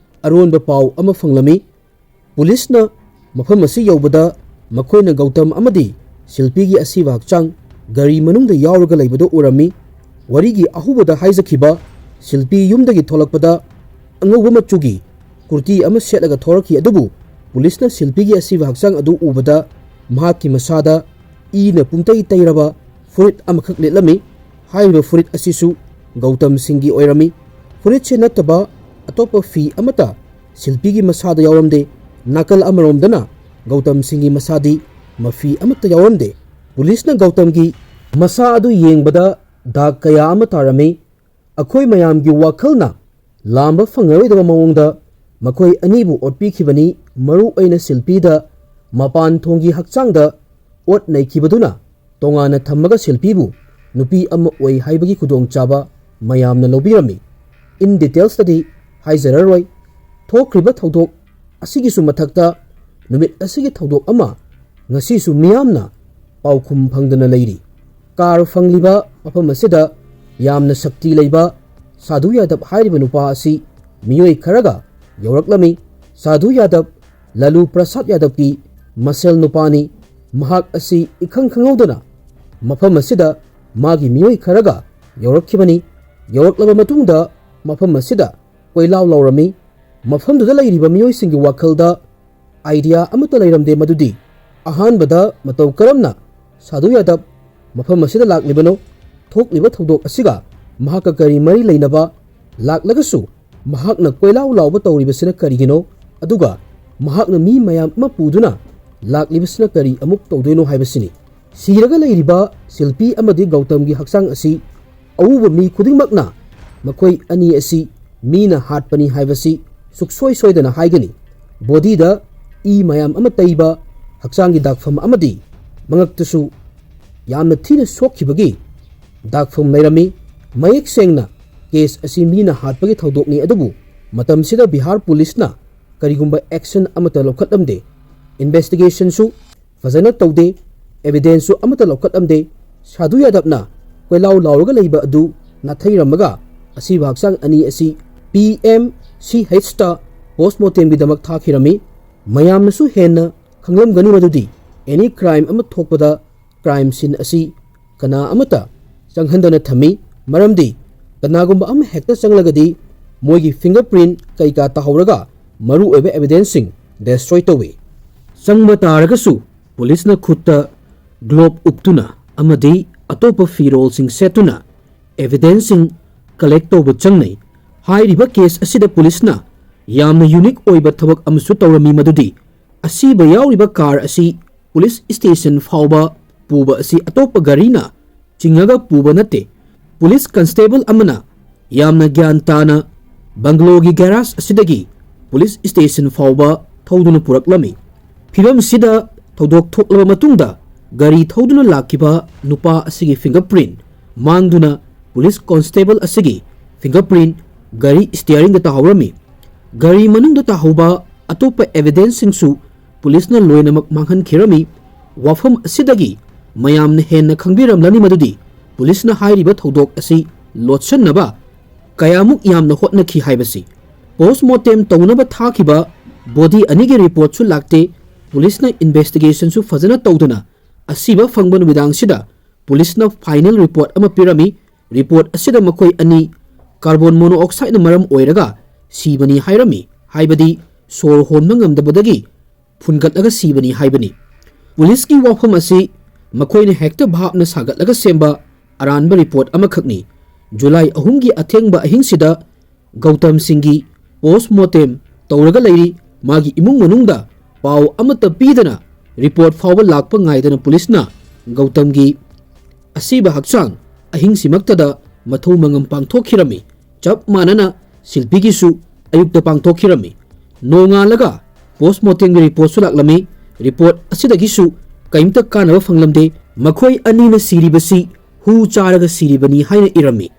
ꯑꯔꯣꯟꯕ ꯄꯥꯎ ꯑꯃ ꯐꯪꯂꯝꯃꯤ꯫ ꯄꯨꯂꯤꯁꯅ ꯃꯐꯝ ꯑꯁꯤ ꯌꯧꯕꯗ ꯃꯈꯣꯏꯅ ꯒꯧꯇꯝ ꯑꯃꯗꯤ ꯁꯤꯜꯄꯤꯒꯤ ꯑꯁꯤꯕ ꯍꯛꯆꯥꯡ ꯒꯥꯔꯤ ꯃꯅꯨꯡꯗ ꯌꯥꯎꯔꯒ ꯂꯩꯕꯗꯨ ꯎꯔꯝꯃꯤ꯫ ꯋꯥꯔꯤꯒꯤ ꯑꯍꯧꯕꯗ ꯍꯥꯏꯖꯈꯤꯕ ꯁꯤꯜꯄꯤ ꯌꯨꯝꯗꯒꯤ ꯊꯣꯛꯂꯛꯄꯗ ꯑꯉꯧꯕ ꯃꯆꯨꯒꯤ ꯀꯨꯔꯇꯤ ꯑꯃ ꯁꯦꯠꯂꯒ ꯊꯣꯔꯛꯈꯤ, ꯑꯗꯨꯕꯨ ꯄꯨꯂꯤꯁꯅ ꯁꯤꯜꯄꯤꯒꯤ ꯑꯁꯤꯕ ꯍꯛꯆꯥꯡ ꯑꯗꯨ ꯎꯕꯗ ꯃꯍꯥꯛꯀꯤ ꯃꯁꯥꯗ ꯏꯅ ꯄꯨꯝꯇꯩ ꯇꯩꯔꯕ ꯐꯨꯔꯤꯠ ꯑꯃꯈꯛ ꯂꯤꯠꯂꯝꯃꯤ꯫ ꯍꯥꯏꯔꯤꯕ ꯐꯨꯔꯤꯠ ꯑꯁꯤꯁꯨ ꯒꯧꯇꯝ ꯁꯤꯡꯒꯤ ꯑꯣꯏꯔꯝꯃꯤ꯫ ꯐꯨꯔꯤꯠꯁꯦ ꯅꯠꯇꯕ ꯑꯇꯣꯞꯄ ꯐꯤ ꯑꯃꯠꯇ ꯁꯤꯜꯄꯤꯒꯤ ꯃꯁꯥꯗ ꯌꯥꯎꯔꯝꯗꯦ꯫ ꯅꯥꯀꯜ ꯑꯃꯔꯣꯝꯗꯅ ꯒꯧꯇꯝ ꯁꯤꯡꯒꯤ ꯃꯁꯥꯗꯤ ꯃꯐꯤ ꯑꯃꯠꯇ ꯌꯥꯎꯔꯝꯗꯦ꯫ ꯄꯨꯂꯤꯁꯅ ꯒꯧꯇꯝꯒꯤ ꯃꯁꯥ ꯑꯗꯨ ꯌꯦꯡꯕꯗ ꯗꯥꯛ ꯀꯌꯥ ꯑꯃ ꯇꯥꯔꯝꯃꯤ꯫ ꯑꯩꯈꯣꯏ ꯃꯌꯥꯝꯒꯤ ꯋꯥꯈꯜꯅ ꯂꯥꯝꯕ ꯐꯪꯉꯔꯣꯏꯗꯕ ꯃꯑꯣꯡꯗ ꯃꯈꯣꯏ ꯑꯅꯤꯕꯨ ꯑꯣꯠꯄꯤꯈꯤꯕꯅꯤ꯫ ꯃꯔꯨ ꯑꯣꯏꯅ ꯁꯤꯜꯄꯤꯗ ꯃꯄꯥꯟ ꯊꯣꯡꯒꯤ ꯍꯛꯆꯥꯡꯗ ꯑꯣꯠ ꯅꯩꯈꯤꯕꯗꯨꯅ ꯇꯣꯉꯥꯟꯅ ꯊꯝꯃꯒ ꯁꯤꯜꯄꯤꯕꯨ ꯅꯨꯄꯤ ꯑꯃ ꯑꯣꯏ ꯍꯥꯏꯕꯒꯤ ꯈꯨꯗꯣꯡꯆꯥꯕ ꯃꯌꯥꯝꯅ ꯂꯧꯕꯤꯔꯝꯃꯤ꯫ ꯏꯟ ꯗꯤꯇꯦꯜꯁꯇꯗꯤ ꯍꯥꯏꯖꯔꯔꯣꯏ꯫ ꯊꯣꯛꯈ꯭ꯔꯤꯕ ꯊꯧꯗꯣꯛ ꯑꯁꯤꯒꯤꯁꯨ ꯃꯊꯛꯇ ꯅꯨꯃꯤꯠ ꯑꯁꯤꯒꯤ ꯊꯧꯗꯣꯛ ꯑꯃ ꯉꯁꯤꯁꯨ ꯃꯤꯌꯥꯝꯅ ꯄꯥꯎꯈꯨꯝ ꯐꯪꯗꯅ ꯂꯩꯔꯤ꯫ ꯀꯥꯔ ꯐꯪꯂꯤꯕ ꯃꯐꯝ ꯑꯁꯤꯗ ꯌꯥꯝꯅ ꯁꯛꯇꯤ ꯂꯩꯕ ꯁꯥꯙꯨ ꯌꯥꯗꯕ ꯍꯥꯏꯔꯤꯕ ꯅꯨꯄꯥ ꯑꯁꯤ ꯃꯤꯑꯣꯏ ꯈꯔꯒ ꯌꯧꯔꯛꯂꯝꯃꯤ꯫ ꯁꯥꯙꯨ ꯌꯥꯗꯕ ꯂꯂꯨ ꯄ꯭ꯔꯁꯥꯗ ꯌꯥꯗꯕꯀꯤ ꯃꯁꯦꯜ ꯅꯨꯄꯥꯅꯤ꯫ ꯃꯍꯥꯛ ꯑꯁꯤ ꯏꯈꯪ ꯈꯪꯍꯧꯗꯅ ꯃꯐꯝ ꯑꯁꯤꯗ ꯃꯥꯒꯤ ꯃꯤꯑꯣꯏ ꯈꯔꯒ ꯌꯧꯔꯛꯈꯤꯕꯅꯤ꯫ ꯌꯧꯔꯛꯂꯕ ꯃꯇꯨꯡꯗ ꯃꯐꯝ ꯑꯁꯤꯗ ꯀꯣꯏꯂꯥꯎ ꯂꯥꯎꯔꯝꯃꯤ꯫ ꯃꯐꯝꯗꯨꯗ ꯂꯩꯔꯤꯕ ꯃꯤꯑꯣꯏꯁꯤꯡꯒꯤ ꯋꯥꯈꯜꯗ idea ꯑꯃꯠꯇ ꯂꯩꯔꯝꯗꯦ ꯃꯗꯨꯗꯤ ꯑꯍꯥꯟꯕꯗ ꯃꯇꯧ ꯀꯔꯝꯅ ꯁꯥꯙꯨ ꯌꯥꯗꯕ ꯃꯐꯝ ꯑꯁꯤꯗ ꯂꯥꯛꯂꯤꯕꯅꯣ, ꯊꯣꯛꯂꯤꯕ ꯊꯧꯗꯣꯛ ꯑꯁꯤꯒ ꯃꯍꯥꯛꯀ ꯀꯔꯤ ꯃꯔꯤ ꯂꯩꯅꯕ, ꯂꯥꯛꯂꯒꯁꯨ ꯃꯍꯥꯛꯅ ꯀꯣꯏꯂꯥꯎ ꯂꯥꯎꯕ ꯇꯧꯔꯤꯕꯁꯤꯅ ꯀꯔꯤꯒꯤꯅꯣ, ꯑꯗꯨꯒ ꯃꯍꯥꯛꯅ ꯃꯤ ꯃꯌꯥꯝ ꯑꯃ ꯄꯨꯗꯨꯅ ꯂꯥꯛꯂꯤꯕꯁꯤꯅ ꯀꯔꯤ ꯑꯃꯨꯛ ꯇꯧꯗꯣꯏꯅꯣ ꯍꯥꯏꯕꯁꯤꯅꯤ꯫ ꯁꯤꯔꯒ ꯂꯩꯔꯤꯕ ꯁꯤꯜꯄꯤ ꯑꯃꯗꯤ ꯒꯧꯇꯝꯒꯤ ꯍꯛꯆꯥꯡ ꯑꯁꯤ ꯑꯎꯕ ꯃꯤ ꯈꯨꯗꯤꯡꯃꯛꯅ ꯃꯈꯣꯏ ꯑꯅꯤ ꯑꯁꯤ ꯃꯤꯅ ꯍꯥꯠꯄꯅꯤ ꯍꯥꯏꯕꯁꯤ ꯁꯨꯛꯁꯣꯏ ꯁꯣꯏꯗꯅ ꯍꯥꯏꯒꯅꯤ꯫ ꯕꯣꯗꯤꯗ ꯏ ꯃꯌꯥꯝ ꯑꯃ ꯇꯩꯕ, ꯍꯛꯆꯥꯡꯒꯤ ꯗꯥꯛꯐꯝ ꯑꯃꯗꯤ ꯃꯉꯛꯇꯁꯨ ꯌꯥꯝꯅ ꯊꯤꯅ ꯁꯣꯛꯈꯤꯕꯒꯤ ꯗꯥꯛꯐꯝ ꯂꯩꯔꯝꯃꯤ꯫ ꯃꯌꯦꯛ ꯁꯦꯡꯅ ꯀꯦꯁ ꯑꯁꯤ ꯃꯤꯅ ꯍꯥꯠꯄꯒꯤ ꯊꯧꯗꯣꯛꯅꯤ, ꯑꯗꯨꯕꯨ ꯃꯇꯝꯁꯤꯗ ꯕꯤꯍꯥꯔ ꯄꯨꯂꯤꯁꯅ ꯀꯔꯤꯒꯨꯝꯕ action ꯑꯃꯠꯇ ꯂꯧꯈꯠꯂꯝꯗꯦ꯫ Investigationꯁꯨ ꯐꯖꯅ ꯇꯧꯗꯦ, evidenceꯁꯨ ꯑꯃꯠꯇ ꯂꯧꯈꯠꯂꯝꯗꯦ꯫ ꯁꯥꯙꯨ ꯌꯥꯗꯕꯅ ꯀꯣꯏꯂꯥꯎ ꯂꯥꯎꯔꯒ ꯂꯩꯕ ꯑꯗꯨ ꯅꯥꯊꯩꯔꯝꯃꯒ ꯑꯁꯤꯕ ꯍꯛꯆꯥꯡ ꯑꯅꯤ ꯑꯁꯤ P M C Hꯇ postmortemꯒꯤꯗꯃꯛ ꯊꯥꯈꯤꯔꯝꯃꯤ꯫ ꯃꯌꯥꯝꯅꯁꯨ ꯍꯦꯟꯅ ꯈꯪꯂꯝꯒꯅꯤ ꯃꯗꯨꯗꯤ any crime ꯑꯃ ꯊꯣꯛꯄꯗ crime scene ꯑꯁꯤ ꯀꯅꯥ ꯑꯃꯠꯇ ꯆꯪꯍꯟꯗꯅ ꯊꯝꯃꯤ꯫ ꯃꯔꯝꯗꯤ ꯀꯅꯥꯒꯨꯝꯕ ꯑꯃ ꯍꯦꯛꯇ ꯆꯪꯂꯒꯗꯤ ꯃꯣꯏꯒꯤ fingerprint ꯀꯩꯀꯥ ꯇꯥꯍꯧꯔꯒ ꯃꯔꯨꯑꯣꯏꯕ evidenceꯁꯤꯡ destroy ꯇꯧꯏ꯫ ꯆꯪꯕ ꯇꯥꯔꯒꯁꯨ ꯄꯨꯂꯤꯁꯅ ꯈꯨꯠꯇ glove ꯎꯞꯇꯨꯅ ꯑꯃꯗꯤ ꯑꯇꯣꯞꯄ ꯐꯤꯔꯣꯜꯁꯤꯡ ꯁꯦꯠꯇꯨꯅ evidenceꯁꯤꯡ collect ꯇꯧꯕ ꯆꯪꯅꯩ꯫ ꯍꯥꯏꯔꯤꯕ ꯀꯦꯁ ꯑꯁꯤꯗ ꯄꯨꯂꯤꯁꯅ ꯌꯥꯝꯅ unique ꯑꯣꯏꯕ ꯊꯕꯛ ꯑꯃꯁꯨ ꯇꯧꯔꯝꯃꯤ, ꯃꯗꯨꯗꯤ ꯑꯁꯤꯕ ꯌꯥꯎꯔꯤꯕ car ꯑꯁꯤ ꯄꯨꯂꯤꯁ station ꯐꯥꯎꯕ ꯄꯨꯕ ꯑꯁꯤ ꯑꯇꯣꯞꯄ ꯒꯥꯔꯤꯅ ꯆꯤꯡꯉꯒ ꯄꯨꯕ ꯅꯠꯇꯦ꯫ ꯄꯨꯂꯤꯁ constable ꯑꯃꯅ ꯌꯥꯝꯅ ꯒ꯭ꯌꯥꯟ ꯇꯥꯅ ꯕꯪꯒꯂꯣꯒꯤ garage ꯑꯁꯤꯗꯒꯤ ꯄꯨꯂꯤꯁ station ꯐꯥꯎꯕ ꯊꯧꯗꯨꯅ ꯄꯨꯔꯛꯂꯝꯃꯤ꯫ ꯐꯤꯚꯝꯁꯤꯗ ꯊꯧꯗꯣꯛ ꯊꯣꯛꯂꯕ ꯃꯇꯨꯡꯗ ꯒꯥꯔꯤ ꯊꯧꯗꯨꯅ ꯂꯥꯛꯈꯤꯕ ꯅꯨꯄꯥ ꯑꯁꯤꯒꯤ fingerprint ꯃꯥꯡꯗꯨꯅ ꯄꯨꯂꯤꯁ constable ꯑꯁꯤꯒꯤ fingerprint ꯒꯥꯔꯤ steeringꯗ ꯇꯥꯍꯧꯔꯝꯃꯤ꯫ ꯒꯥꯔꯤ ꯃꯅꯨꯡꯗ ꯇꯥꯍꯧꯕ ꯑꯇꯣꯞꯄ evidenceꯁꯤꯡꯁꯨ ꯄꯨꯂꯤꯁꯅ ꯂꯣꯏꯅꯃꯛ ꯃꯥꯡꯍꯟꯈꯤꯔꯝꯃꯤ꯫ ꯋꯥꯐꯝ ꯑꯁꯤꯗꯒꯤ ꯃꯌꯥꯝꯅ ꯍꯦꯟꯅ ꯈꯪꯕꯤꯔꯝꯂꯅꯤ ꯃꯗꯨꯗꯤ ꯄꯨꯂꯤꯁꯅ ꯍꯥꯏꯔꯤꯕ ꯊꯧꯗꯣꯛ ꯑꯁꯤ ꯂꯣꯠꯁꯤꯟꯅꯕ ꯀꯌꯥꯃꯨꯛ ꯌꯥꯝꯅ ꯍꯣꯠꯅꯈꯤ ꯍꯥꯏꯕꯁꯤ꯫ Postmortem ꯇꯧꯅꯕ ꯊꯥꯈꯤꯕ body ꯑꯅꯤꯒꯤ reportꯁꯨ ꯂꯥꯛꯇꯦ꯫ ꯄꯨꯂꯤꯁꯅ investigationꯁꯨ ꯐꯖꯅ ꯇꯧꯗꯅ ꯑꯁꯤꯕ ꯐꯪꯕ ꯅꯨꯃꯤꯗꯥꯡꯁꯤꯗ ꯄꯨꯂꯤꯁꯅ final report ꯑꯃ ꯄꯤꯔꯝꯃꯤ꯫ ꯔꯤꯄꯣꯔꯠ ꯑꯁꯤꯗ ꯃꯈꯣꯏ ꯑꯅꯤ ꯀꯥꯔꯕꯣꯟ ꯃꯣꯅꯣꯑꯣꯛꯁꯥꯏꯗꯅ ꯃꯔꯝ ꯑꯣꯏꯔꯒ ꯁꯤꯕꯅꯤ ꯍꯥꯏꯔꯝꯃꯤ, ꯍꯥꯏꯕꯗꯤ ꯁꯣꯔ ꯍꯣꯟꯕ ꯉꯝꯗꯕꯗꯒꯤ ꯐꯨꯟꯒꯠꯂꯒ ꯁꯤꯕꯅꯤ ꯍꯥꯏꯕꯅꯤ꯫ ꯄꯨꯂꯤꯁꯀꯤ ꯋꯥꯐꯝ ꯑꯁꯤ ꯃꯈꯣꯏꯅ ꯍꯦꯛꯇ ꯚꯥꯞꯅ ꯁꯥꯒꯠꯂꯒ ꯁꯦꯝꯕ ꯑꯔꯥꯟꯕ ꯔꯤꯄꯣꯔꯠ ꯑꯃꯈꯛꯅꯤ꯫ ꯖꯨꯂꯥꯏ ꯑꯍꯨꯝꯒꯤ ꯑꯊꯦꯡꯕ ꯑꯍꯤꯡꯁꯤꯗ ꯒꯧꯇꯝ ꯁꯤꯡꯒꯤ ꯄꯣꯁꯃꯣꯔꯇꯦꯝ ꯇꯧꯔꯒ ꯂꯩꯔꯤ꯫ ꯃꯥꯒꯤ ꯏꯃꯨꯡ ꯃꯅꯨꯡꯗ ꯄꯥꯎ ꯑꯃꯠꯇ ꯄꯤꯗꯅ ꯔꯤꯄꯣꯔꯠ ꯐꯥꯎꯕ ꯂꯥꯛꯄ ꯉꯥꯏꯗꯅ ꯄꯨꯂꯤꯁꯅ ꯒꯧꯇꯝꯒꯤ ꯑꯁꯤꯕ ꯍꯛꯆꯥꯡ ꯑꯍꯤꯡꯁꯤꯃꯛꯇꯗ ꯃꯊꯧ ꯃꯉꯝ ꯄꯥꯡꯊꯣꯛꯈꯤꯔꯝꯃꯤ꯫ ꯆꯞ ꯃꯥꯟꯅꯅ ꯁꯤꯜꯄꯤꯒꯤꯁꯨ ꯑꯌꯨꯛꯇ ꯄꯥꯡꯊꯣꯛꯈꯤꯔꯝꯃꯤ꯫ ꯅꯣꯡꯉꯥꯜꯂꯒ ꯄꯣꯁꯃꯣꯔꯇꯦꯝꯒꯤ ꯔꯤꯄꯣꯔꯠꯁꯨ ꯂꯥꯛꯂꯝꯃꯤ꯫ ꯔꯤꯄꯣꯔꯠ ꯑꯁꯤꯗꯒꯤꯁꯨ ꯀꯔꯤꯝꯇ ꯀꯥꯟꯅꯕ ꯐꯪꯂꯝꯗꯦ꯫ ꯃꯈꯣꯏ ꯑꯅꯤꯅ ꯁꯤꯔꯤꯕꯁꯤ ꯍꯨ ꯆꯥꯔꯒ ꯁꯤꯔꯤꯕꯅꯤ ꯍꯥꯏꯅ ꯏꯔꯝꯃꯤ꯫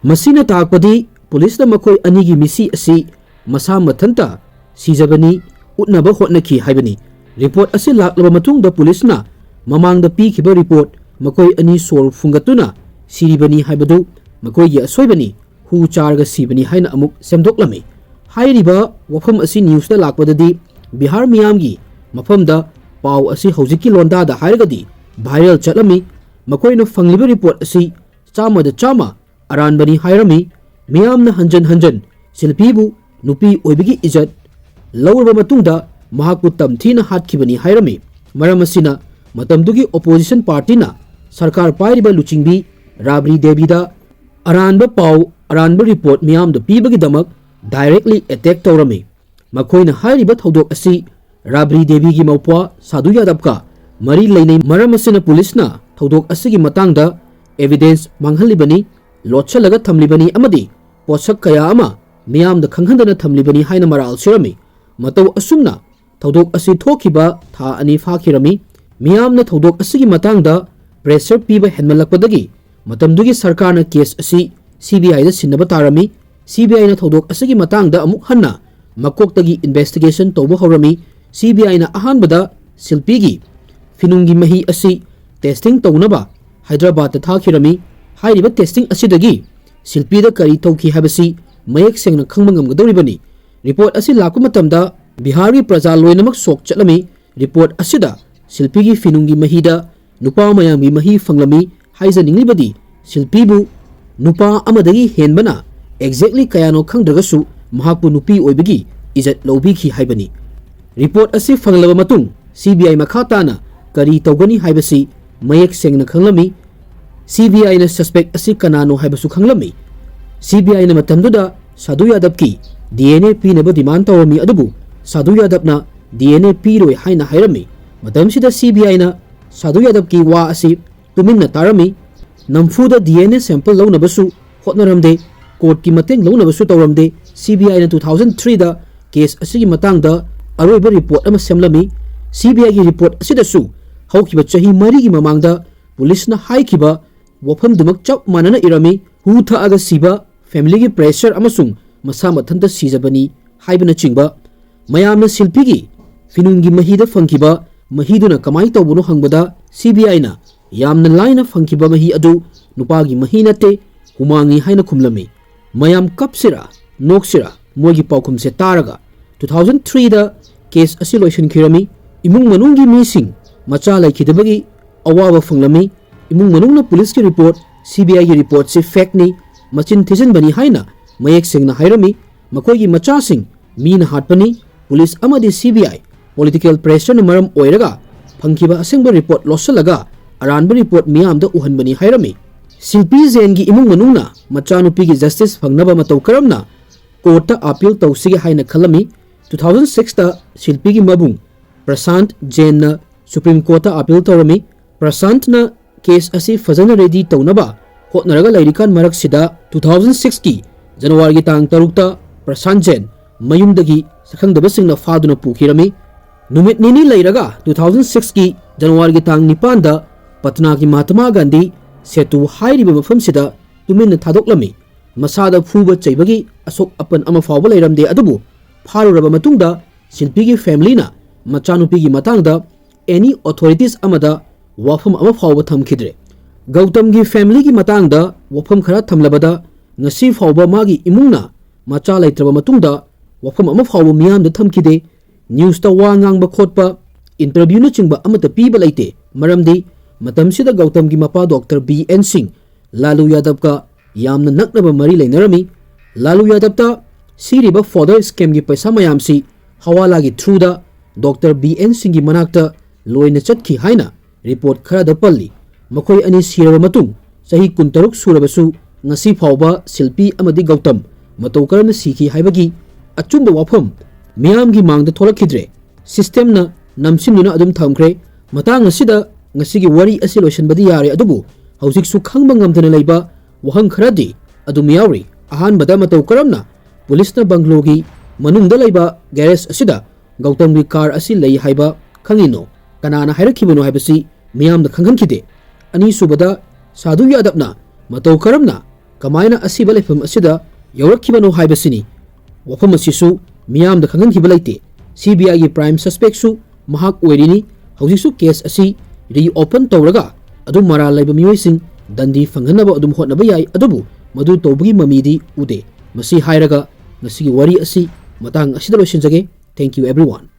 ꯃꯁꯤꯅ ꯇꯥꯛꯄꯗꯤ ꯄꯨꯂꯤꯁꯅ ꯃꯈꯣꯏ ꯑꯅꯤꯒꯤ ꯃꯤꯁꯤ ꯑꯁꯤ ꯃꯁꯥ ꯃꯊꯟꯇ ꯁꯤꯖꯕꯅꯤ ꯎꯠꯅꯕ ꯍꯣꯠꯅꯈꯤ ꯍꯥꯏꯕꯅꯤ꯫ ꯔꯤꯄꯣꯔꯠ ꯑꯁꯤ ꯂꯥꯛꯂꯕ ꯃꯇꯨꯡꯗ ꯄꯨꯂꯤꯁꯅ ꯃꯃꯥꯡꯗ ꯄꯤꯈꯤꯕ ꯔꯤꯄꯣꯔꯠ, ꯃꯈꯣꯏ ꯑꯅꯤ ꯁꯣꯔ ꯐꯨꯡꯒꯠꯇꯨꯅ ꯁꯤꯔꯤꯕꯅꯤ ꯍꯥꯏꯕꯗꯨ ꯃꯈꯣꯏꯒꯤ ꯑꯁꯣꯏꯕꯅꯤ, ꯍꯨ ꯆꯥꯔꯒ ꯁꯤꯕꯅꯤ ꯍꯥꯏꯅ ꯑꯃꯨꯛ ꯁꯦꯝꯗꯣꯛꯂꯝꯃꯤ꯫ ꯍꯥꯏꯔꯤꯕ ꯋꯥꯐꯝ ꯑꯁꯤ ꯅ꯭ꯌꯨꯁꯇ ꯂꯥꯛꯄꯗꯗꯤ ꯕꯤꯍꯥꯔ ꯃꯤꯌꯥꯝꯒꯤ ꯃꯐꯝꯗ ꯄꯥꯎ ꯑꯁꯤ ꯍꯧꯖꯤꯛꯀꯤ ꯂꯣꯟꯗꯥꯗ ꯍꯥꯏꯔꯒꯗꯤ ꯚꯥꯏꯔꯦꯜ ꯆꯠꯂꯝꯃꯤ꯫ ꯃꯈꯣꯏꯅ ꯐꯪꯂꯤꯕ ꯔꯤꯄꯣꯔꯠ ꯑꯁꯤ ꯆꯥꯝꯃꯗ ꯆꯥꯝꯃ ꯑꯔꯥꯟꯕꯅꯤ ꯍꯥꯏꯔꯝꯃꯤ꯫ ꯃꯤꯌꯥꯝꯅ ꯍꯟꯖꯟ ꯍꯟꯖꯟ ꯁꯤꯜꯄꯤꯕꯨ ꯅꯨꯄꯤ ꯑꯣꯏꯕꯒꯤ ꯏꯖꯠ ꯂꯧꯔꯕ ꯃꯇꯨꯡꯗ ꯃꯍꯥꯛꯄꯨ ꯇꯝꯊꯤꯅ ꯍꯥꯠꯈꯤꯕꯅꯤ ꯍꯥꯏꯔꯝꯃꯤ꯫ ꯃꯔꯝ ꯑꯁꯤꯅ ꯃꯇꯝꯗꯨꯒꯤ ꯑꯣꯄꯣꯖꯤꯁꯟ ꯄꯥꯔꯇꯤꯅ ꯁꯔꯀꯥꯔ ꯄꯥꯏꯔꯤꯕ ꯂꯨꯆꯤꯡꯕꯤ ꯔꯥꯕ꯭ꯔꯤ ꯗꯦꯕꯤꯗ ꯑꯔꯥꯟꯕ ꯄꯥꯎ, ꯑꯔꯥꯟꯕ ꯔꯤꯄꯣꯔꯠ ꯃꯤꯌꯥꯝꯗ ꯄꯤꯕꯒꯤꯗꯃꯛ ꯗꯥꯏꯔꯦꯛꯂꯤ ꯑꯦꯇꯦꯛ ꯇꯧꯔꯝꯃꯤ꯫ ꯃꯈꯣꯏꯅ ꯍꯥꯏꯔꯤꯕ ꯊꯧꯗꯣꯛ ꯑꯁꯤ ꯔꯥꯕ꯭ꯔꯤ ꯗꯦꯕꯤꯒꯤ ꯃꯧꯄ꯭ꯋꯥ ꯁꯥꯙꯨ ꯌꯥꯗꯕꯀ ꯃꯔꯤ ꯂꯩꯅꯩ꯫ ꯃꯔꯝ ꯑꯁꯤꯅ ꯄꯨꯂꯤꯁꯅ ꯊꯧꯗꯣꯛ ꯑꯁꯤꯒꯤ ꯃꯇꯥꯡꯗ ꯑꯦꯚꯤꯗꯦꯟꯁ ꯃꯥꯡꯍꯜꯂꯤꯕꯅꯤ, ꯂꯣꯠꯁꯤꯜꯂꯒ ꯊꯝꯂꯤꯕꯅꯤ ꯑꯃꯗꯤ ꯄꯣꯠꯁꯛ ꯀꯌꯥ ꯑꯃ ꯃꯤꯌꯥꯝꯗ ꯈꯪꯍꯟꯗꯅ ꯊꯝꯂꯤꯕꯅꯤ ꯍꯥꯏꯅ ꯃꯔꯥꯜ ꯁꯤꯔꯝꯃꯤ꯫ ꯃꯇꯧ ꯑꯁꯨꯝꯅ ꯊꯧꯗꯣꯛ ꯑꯁꯤ ꯊꯣꯛꯈꯤꯕ ꯊꯥ ꯑꯅꯤ ꯐꯥꯈꯤꯔꯝꯃꯤ꯫ ꯃꯤꯌꯥꯝꯅ ꯊꯧꯗꯣꯛ ꯑꯁꯤꯒꯤ ꯃꯇꯥꯡꯗ ꯄ꯭ꯔꯦꯁꯔ ꯄꯤꯕ ꯍꯦꯟꯃꯜꯂꯛꯄꯗꯒꯤ ꯃꯇꯝꯗꯨꯒꯤ ꯁꯔꯀꯥꯔꯅ ꯀꯦꯁ ꯑꯁꯤ ꯁꯤ ꯕꯤ ꯑꯥꯏꯗ ꯁꯤꯟꯅꯕ ꯇꯥꯔꯝꯃꯤ꯫ ꯁꯤ ꯕꯤ ꯑꯥꯏꯅ ꯊꯧꯗꯣꯛ ꯑꯁꯤꯒꯤ ꯃꯇꯥꯡꯗ ꯑꯃꯨꯛ ꯍꯟꯅ ꯃꯀꯣꯛꯇꯒꯤ ꯏꯟꯚꯦꯁꯇꯤꯒꯦꯁꯟ ꯇꯧꯕ ꯍꯧꯔꯝꯃꯤ꯫ ꯁꯤ ꯕꯤ ꯑꯥꯏꯅ ꯑꯍꯥꯟꯕꯗ ꯁꯤꯜꯄꯤꯒꯤ ꯐꯤꯅꯨꯡꯒꯤ ꯃꯍꯤ ꯑꯁꯤ ꯇꯦꯁꯇꯤꯡ ꯇꯧꯅꯕ ꯍꯥꯏꯗ꯭ꯔꯕꯥꯗꯇ ꯊꯥꯈꯤꯔꯝꯃꯤ꯫ ꯍꯥꯏꯔꯤꯕ ꯇꯦꯁꯇꯤꯡ ꯑꯁꯤꯗꯒꯤ ꯁꯤꯜꯄꯤꯗ ꯀꯔꯤ ꯇꯧꯈꯤ ꯍꯥꯏꯕꯁꯤ ꯃꯌꯦꯛ ꯁꯦꯡꯅ ꯈꯪꯕ ꯉꯝꯒꯗꯧꯔꯤꯕꯅꯤ꯫ ꯔꯤꯄꯣꯔꯠ ꯑꯁꯤ ꯂꯥꯛꯄ ꯃꯇꯝꯗ ꯕꯤꯍꯥꯔꯒꯤ ꯄ꯭ꯔꯖꯥ ꯂꯣꯏꯅꯃꯛ ꯁꯣꯛ ꯆꯠꯂꯝꯃꯤ꯫ ꯔꯤꯄꯣꯔꯠ ꯑꯁꯤꯗ ꯁꯤꯜꯄꯤꯒꯤ ꯐꯤꯅꯨꯡꯒꯤ ꯃꯍꯤꯗ ꯅꯨꯄꯥ ꯃꯌꯥꯝꯒꯤ ꯃꯍꯤ ꯐꯪꯂꯝꯃꯤ꯫ ꯍꯥꯏꯖꯅꯤꯡꯂꯤꯕꯗꯤ ꯁꯤꯜꯄꯤꯕꯨ ꯅꯨꯄꯥ ꯑꯃꯗꯒꯤ ꯍꯦꯟꯕꯅ exactly ꯀꯌꯥꯅꯣ ꯈꯪꯗ꯭ꯔꯒꯁꯨ ꯃꯍꯥꯛꯄꯨ ꯅꯨꯄꯤ ꯑꯣꯏꯕꯒꯤ ꯏꯖꯠ ꯂꯧꯕꯤꯈꯤ ꯍꯥꯏꯕꯅꯤ꯫ ꯔꯤꯄꯣꯔꯠ ꯑꯁꯤ ꯐꯪꯂꯕ ꯃꯇꯨꯡ ꯁꯤ ꯕꯤ ꯑꯥꯏ ꯃꯈꯥ ꯇꯥꯅ ꯀꯔꯤ ꯇꯧꯒꯅꯤ ꯍꯥꯏꯕꯁꯤ ꯃꯌꯦꯛ ꯁꯦꯡꯅ ꯈꯪꯂꯝꯃꯤ꯫ ꯁꯤ ꯕꯤ ꯑꯥꯏꯅ suspect ꯑꯁꯤ ꯀꯅꯥꯅꯣ ꯍꯥꯏꯕꯁꯨ ꯈꯪꯂꯝꯃꯤ꯫ ꯁꯤ ꯕꯤ ꯑꯥꯏꯅ ꯃꯇꯝꯗꯨꯗ ꯁꯥꯙꯨ ꯌꯥꯗꯕꯀꯤ ꯗꯤ ꯑꯦꯟ ꯑꯦ ꯄꯤꯅꯕ demand ꯇꯧꯔꯝꯃꯤ, ꯑꯗꯨꯕꯨ ꯁꯥꯙꯨ ꯌꯥꯗꯕꯅ ꯗꯤ ꯑꯦꯟ ꯑꯦ ꯄꯤꯔꯣꯏ ꯍꯥꯏꯅ ꯍꯥꯏꯔꯝꯃꯤ꯫ ꯃꯇꯝꯁꯤꯗ ꯁꯤ ꯕꯤ ꯑꯥꯏꯅ ꯁꯥꯙꯨ ꯌꯥꯗꯕꯀꯤ ꯋꯥ ꯑꯁꯤ ꯇꯨꯃꯤꯟꯅ ꯇꯥꯔꯝꯃꯤ꯫ ꯅꯝꯐꯨꯗ ꯗꯤ ꯑꯦꯟ ꯑꯦ sample ꯂꯧꯅꯕꯁꯨ ꯍꯣꯠꯅꯔꯝꯗꯦ꯫ ꯀꯣꯔꯠꯀꯤ ꯃꯇꯦꯡ ꯂꯧꯅꯕꯁꯨ ꯇꯧꯔꯝꯗꯦ꯫ ꯁꯤ ꯕꯤ ꯑꯥꯏꯅ two thousand threeꯗ case ꯑꯁꯤꯒꯤ ꯃꯇꯥꯡꯗ ꯑꯔꯣꯏꯕ ꯔꯤꯄꯣꯔꯠ ꯑꯃ ꯁꯦꯝꯂꯝꯃꯤ꯫ ꯁꯤ ꯕꯤ ꯑꯥꯏꯒꯤ ꯔꯤꯄꯣꯔꯠ ꯑꯁꯤꯗꯁꯨ ꯍꯧꯈꯤꯕ ꯆꯍꯤ ꯃꯔꯤꯒꯤ ꯃꯃꯥꯡꯗ ꯄꯨꯂꯤꯁꯅ ꯍꯥꯏꯈꯤꯕ ꯋꯥꯐꯝꯗꯨꯃꯛ ꯆꯞ ꯃꯥꯟꯅꯅ ꯏꯔꯝꯃꯤ꯫ ꯍꯨ ꯊꯛꯑꯒ ꯁꯤꯕ, familyꯒꯤ pressure ꯑꯃꯁꯨꯡ ꯃꯁꯥ ꯃꯊꯟꯇ ꯁꯤꯖꯕꯅꯤ ꯍꯥꯏꯕꯅꯆꯤꯡꯕ꯫ ꯃꯌꯥꯝꯅ ꯁꯤꯜꯄꯤꯒꯤ ꯐꯤꯅꯨꯡꯒꯤ ꯃꯍꯤꯗ ꯐꯪꯈꯤꯕ ꯃꯍꯤꯗꯨꯅ ꯀꯃꯥꯏ ꯇꯧꯕꯅꯣ ꯍꯪꯕꯗ ꯁꯤ ꯕꯤ ꯑꯥꯏꯅ ꯌꯥꯝꯅ ꯂꯥꯏꯅ ꯐꯪꯈꯤꯕ ꯃꯍꯤ ꯑꯗꯨ ꯅꯨꯄꯥꯒꯤ ꯃꯍꯤ ꯅꯠꯇꯦ, ꯍꯨꯃꯥꯡꯅꯤ ꯍꯥꯏꯅ ꯈꯨꯝꯂꯝꯃꯤ꯫ ꯃꯌꯥꯝ ꯀꯞꯁꯤꯔꯥ ꯅꯣꯛꯁꯤꯔꯥ ꯃꯣꯏꯒꯤ ꯄꯥꯎꯈꯨꯝꯁꯦ ꯇꯥꯔꯒ two thousand threeꯗ case ꯑꯁꯤ ꯂꯣꯏꯁꯤꯟꯈꯤꯔꯝꯃꯤ꯫ ꯏꯃꯨꯡ ꯃꯅꯨꯡꯒꯤ ꯃꯤꯁꯤꯡ ꯃꯆꯥ ꯂꯩꯈꯤꯗꯕꯒꯤ ꯑꯋꯥꯕ ꯐꯪꯂꯝꯃꯤ꯫ ꯏꯃꯨꯡ ꯃꯅꯨꯡꯅ ꯄꯨꯂꯤꯁꯀꯤ ꯔꯤꯄꯣꯔꯠ, ꯁꯤ ꯕꯤ ꯑꯥꯏꯒꯤ ꯔꯤꯄꯣꯔꯠꯁꯤ fakeꯅꯤ, ꯃꯆꯤꯟ ꯊꯤꯖꯤꯟꯕꯅꯤ ꯍꯥꯏꯅ ꯃꯌꯦꯛ ꯁꯦꯡꯅ ꯍꯥꯏꯔꯝꯃꯤ꯫ ꯃꯈꯣꯏꯒꯤ ꯃꯆꯥꯁꯤꯡ ꯃꯤꯅ ꯍꯥꯠꯄꯅꯤ, ꯄꯨꯂꯤꯁ ꯑꯃꯗꯤ ꯁꯤ ꯕꯤ ꯑꯥꯏ political pressureꯅ ꯃꯔꯝ ꯑꯣꯏꯔꯒ ꯐꯪꯈꯤꯕ ꯑꯁꯦꯡꯕ ꯔꯤꯄꯣꯔꯠ ꯂꯣꯠꯁꯤꯜꯂꯒ ꯑꯔꯥꯟꯕ ꯔꯤꯄꯣꯔꯠ ꯃꯤꯌꯥꯝꯗ ꯎꯍꯟꯕꯅꯤ ꯍꯥꯏꯔꯝꯃꯤ꯫ ꯁꯤꯜꯄꯤ ꯖꯦꯟꯒꯤ ꯏꯃꯨꯡ ꯃꯅꯨꯡꯅ ꯃꯆꯥꯅꯨꯄꯤꯒꯤ justice ꯐꯪꯅꯕ ꯃꯇꯧ ꯀꯔꯝꯅ ꯀꯣꯔꯠꯇ appeal ꯇꯧꯁꯤꯒꯦ ꯍꯥꯏꯅ ꯈꯜꯂꯝꯃꯤ꯫ Two thousand sixꯇ ꯁꯤꯜꯄꯤꯒꯤ ꯃꯕꯨꯡ ꯄ꯭ꯔꯁꯥꯟꯠ ꯖꯦꯟꯅ Supreme Courtꯇ appeal ꯇꯧꯔꯝꯃꯤ꯫ ꯄ꯭ꯔꯁꯥꯟꯠꯅ case ꯑꯁꯤ ꯐꯖꯅ ready ꯇꯧꯅꯕ ꯍꯣꯠꯅꯔꯒ ꯂꯩꯔꯤꯀꯥꯟ ꯃꯔꯛꯁꯤꯗ two thousand sixꯀꯤ ꯖꯅꯋꯥꯔꯤꯒꯤ ꯇꯥꯡ ꯇꯔꯨꯛꯇ ꯄ꯭ꯔꯁꯥꯟꯠ ꯖꯦꯟ ꯃꯌꯨꯝꯗꯒꯤ ꯁꯛꯈꯪꯗꯕꯁꯤꯡꯅ ꯐꯥꯗꯨꯅ ꯄꯨꯈꯤꯔꯝꯃꯤ꯫ ꯅꯨꯃꯤꯠ ꯅꯤꯅꯤ ꯂꯩꯔꯒ two thousand sixꯀꯤ ꯖꯅꯋꯥꯔꯤꯒꯤ ꯇꯥꯡ ꯅꯤꯄꯥꯟꯗ ꯄꯠꯅꯥꯒꯤ ꯃꯍꯥꯇꯃꯥ ꯒꯥꯟꯙꯤ ꯁꯦꯇꯨ ꯍꯥꯏꯔꯤꯕ ꯃꯐꯝꯁꯤꯗ ꯇꯨꯃꯤꯟꯅ ꯊꯥꯗꯣꯛꯂꯝꯃꯤ꯫ ꯃꯁꯥꯗ ꯐꯨꯕ ꯆꯩꯕꯒꯤ ꯑꯁꯣꯛ ꯑꯄꯟ ꯑꯃ ꯐꯥꯎꯕ ꯂꯩꯔꯝꯗꯦ, ꯑꯗꯨꯕꯨ ꯐꯥꯔꯨꯔꯕ ꯃꯇꯨꯡꯗ ꯁꯤꯜꯄꯤꯒꯤ familyꯅ ꯃꯆꯥꯅꯨꯄꯤꯒꯤ ꯃꯇꯥꯡꯗ any authorities ꯑꯃꯗ ꯋꯥꯐꯝ ꯑꯃ ꯐꯥꯎꯕ ꯊꯝꯈꯤꯗ꯭ꯔꯦ꯫ ꯒꯧꯇꯝꯒꯤ familyꯒꯤ ꯃꯇꯥꯡꯗ ꯋꯥꯐꯝ ꯈꯔ ꯊꯝꯂꯕꯗ ꯉꯁꯤ ꯐꯥꯎꯕ ꯃꯥꯒꯤ ꯏꯃꯨꯡꯅ ꯃꯆꯥ ꯂꯩꯇ꯭ꯔꯕ ꯃꯇꯨꯡꯗ ꯋꯥꯐꯝ ꯑꯃ ꯐꯥꯎꯕ ꯃꯤꯌꯥꯝꯗ ꯊꯝꯈꯤꯗꯦ꯫ Newsꯇ ꯋꯥ ꯉꯥꯡꯕ ꯈꯣꯠꯄ, interviewꯅꯆꯤꯡꯕ ꯑꯃꯠꯇ ꯄꯤꯕ ꯂꯩꯇꯦ꯫ ꯃꯔꯝꯗꯤ ꯃꯇꯝꯁꯤꯗ ꯒꯧꯇꯝꯒꯤ ꯃꯄꯥ ꯗꯣꯛꯇꯔ ꯕꯤ ꯑꯦꯟ ꯁꯤꯡ ꯂꯥꯂꯨ ꯌꯥꯗꯕꯀ ꯌꯥꯝꯅ ꯅꯛꯅꯕ ꯃꯔꯤ ꯂꯩꯅꯔꯝꯃꯤ꯫ ꯂꯥꯂꯨ ꯌꯥꯗꯕꯇ ꯁꯤꯔꯤꯕ ꯐꯣꯗꯔ ꯁ꯭ꯀꯦꯝꯒꯤ ꯄꯩꯁꯥ ꯃꯌꯥꯝꯁꯤ ꯍꯋꯥꯂꯥꯒꯤ ꯊ꯭ꯔꯨꯗ ꯗꯣꯛꯇꯔ ꯕꯤ ꯑꯦꯟ ꯁꯤꯡꯒꯤ ꯃꯅꯥꯛꯇ ꯂꯣꯏꯅ ꯆꯠꯈꯤ ꯍꯥꯏꯅ ꯔꯤꯄꯣꯔꯠ ꯈꯔꯗ ꯄꯜꯂꯤ꯫ ꯃꯈꯣꯏ ꯑꯅꯤ ꯁꯤꯔꯕ ꯃꯇꯨꯡ ꯆꯍꯤ ꯀꯨꯟꯇꯔꯨꯛ ꯁꯨꯔꯕꯁꯨ ꯉꯁꯤ ꯐꯥꯎꯕ ꯁꯤꯜꯄꯤ ꯑꯃꯗꯤ ꯒꯧꯇꯝ ꯃꯇꯧ ꯀꯔꯝꯅ ꯁꯤꯈꯤ ꯍꯥꯏꯕꯒꯤ ꯑꯆꯨꯝꯕ ꯋꯥꯐꯝ ꯃꯤꯌꯥꯝꯒꯤ ꯃꯥꯡꯗ ꯊꯣꯛꯂꯛꯈꯤꯗ꯭ꯔꯦ꯫ ꯁꯤꯁꯇꯦꯝꯅ ꯅꯝꯁꯤꯟꯗꯨꯅ ꯑꯗꯨꯝ ꯊꯝꯈ꯭ꯔꯦ꯫ ꯃꯇꯥꯡ ꯑꯁꯤꯗ ꯉꯁꯤꯒꯤ ꯋꯥꯔꯤ ꯑꯁꯤ ꯂꯣꯏꯁꯤꯟꯕꯗꯤ ꯌꯥꯔꯦ, ꯑꯗꯨꯕꯨ ꯍꯧꯖꯤꯛꯁꯨ ꯈꯪꯕ ꯉꯝꯗꯅ ꯂꯩꯕ ꯋꯥꯍꯪ ꯈꯔꯗꯤ ꯑꯗꯨꯝ ꯌꯥꯎꯔꯤ꯫ ꯑꯍꯥꯟꯕꯗ, ꯃꯇꯧ ꯀꯔꯝꯅ ꯄꯨꯂꯤꯁꯅ ꯕꯪꯒ꯭ꯂꯣꯒꯤ ꯃꯅꯨꯡꯗ ꯂꯩꯕ ꯒꯦꯔꯦꯖ ꯑꯁꯤꯗ ꯒꯧꯇꯝꯒꯤ ꯀꯥꯔ ꯑꯁꯤ ꯂꯩ ꯍꯥꯏꯕ ꯈꯪꯉꯤꯅꯣ? ꯀꯅꯥꯅ ꯍꯥꯏꯔꯛꯈꯤꯕꯅꯣ ꯍꯥꯏꯕꯁꯤ ꯃꯤꯌꯥꯝꯅ ꯈꯪꯍꯟꯈꯤꯗꯦ꯫ ꯑꯅꯤꯁꯨꯕꯗ, ꯁꯥꯙꯨ ꯌꯥꯗꯕꯅ ꯃꯇꯧ ꯀꯔꯝꯅ, ꯀꯃꯥꯏꯅ ꯑꯁꯤꯕ ꯂꯩꯐꯝ ꯑꯁꯤꯗ ꯌꯧꯔꯛꯈꯤꯕꯅꯣ ꯍꯥꯏꯕꯁꯤꯅꯤ꯫ ꯋꯥꯐꯝ ꯑꯁꯤꯁꯨ ꯃꯤꯌꯥꯝꯗ ꯈꯪꯍꯟꯈꯤꯕ ꯂꯩꯇꯦ꯫ ꯁꯤ ꯕꯤ ꯑꯥꯏꯒꯤ ꯄ꯭ꯔꯥꯏꯝ ꯁꯁꯄꯦꯛꯁꯨ ꯃꯍꯥꯛ ꯑꯣꯏꯔꯤꯅꯤ꯫ ꯍꯧꯖꯤꯛꯁꯨ ꯀꯦꯁ ꯑꯁꯤ ꯔꯤꯑꯣꯄꯟ ꯇꯧꯔꯒ ꯑꯗꯨꯝ ꯃꯔꯥꯜ ꯂꯩꯕ ꯃꯤꯑꯣꯏꯁꯤꯡ ꯗꯟꯗꯤ ꯐꯪꯍꯟꯅꯕ ꯑꯗꯨꯝ ꯍꯣꯠꯅꯕ ꯌꯥꯏ, ꯑꯗꯨꯕꯨ ꯃꯗꯨ ꯇꯧꯕꯒꯤ ꯃꯃꯤꯗꯤ ꯎꯗꯦ꯫ ꯃꯁꯤ ꯍꯥꯏꯔꯒ ꯉꯁꯤꯒꯤ ꯋꯥꯔꯤ ꯑꯁꯤ ꯃꯇꯥꯡ ꯑꯁꯤꯗ ꯂꯣꯏꯁꯤꯟꯖꯒꯦ꯫ Thank you everyone.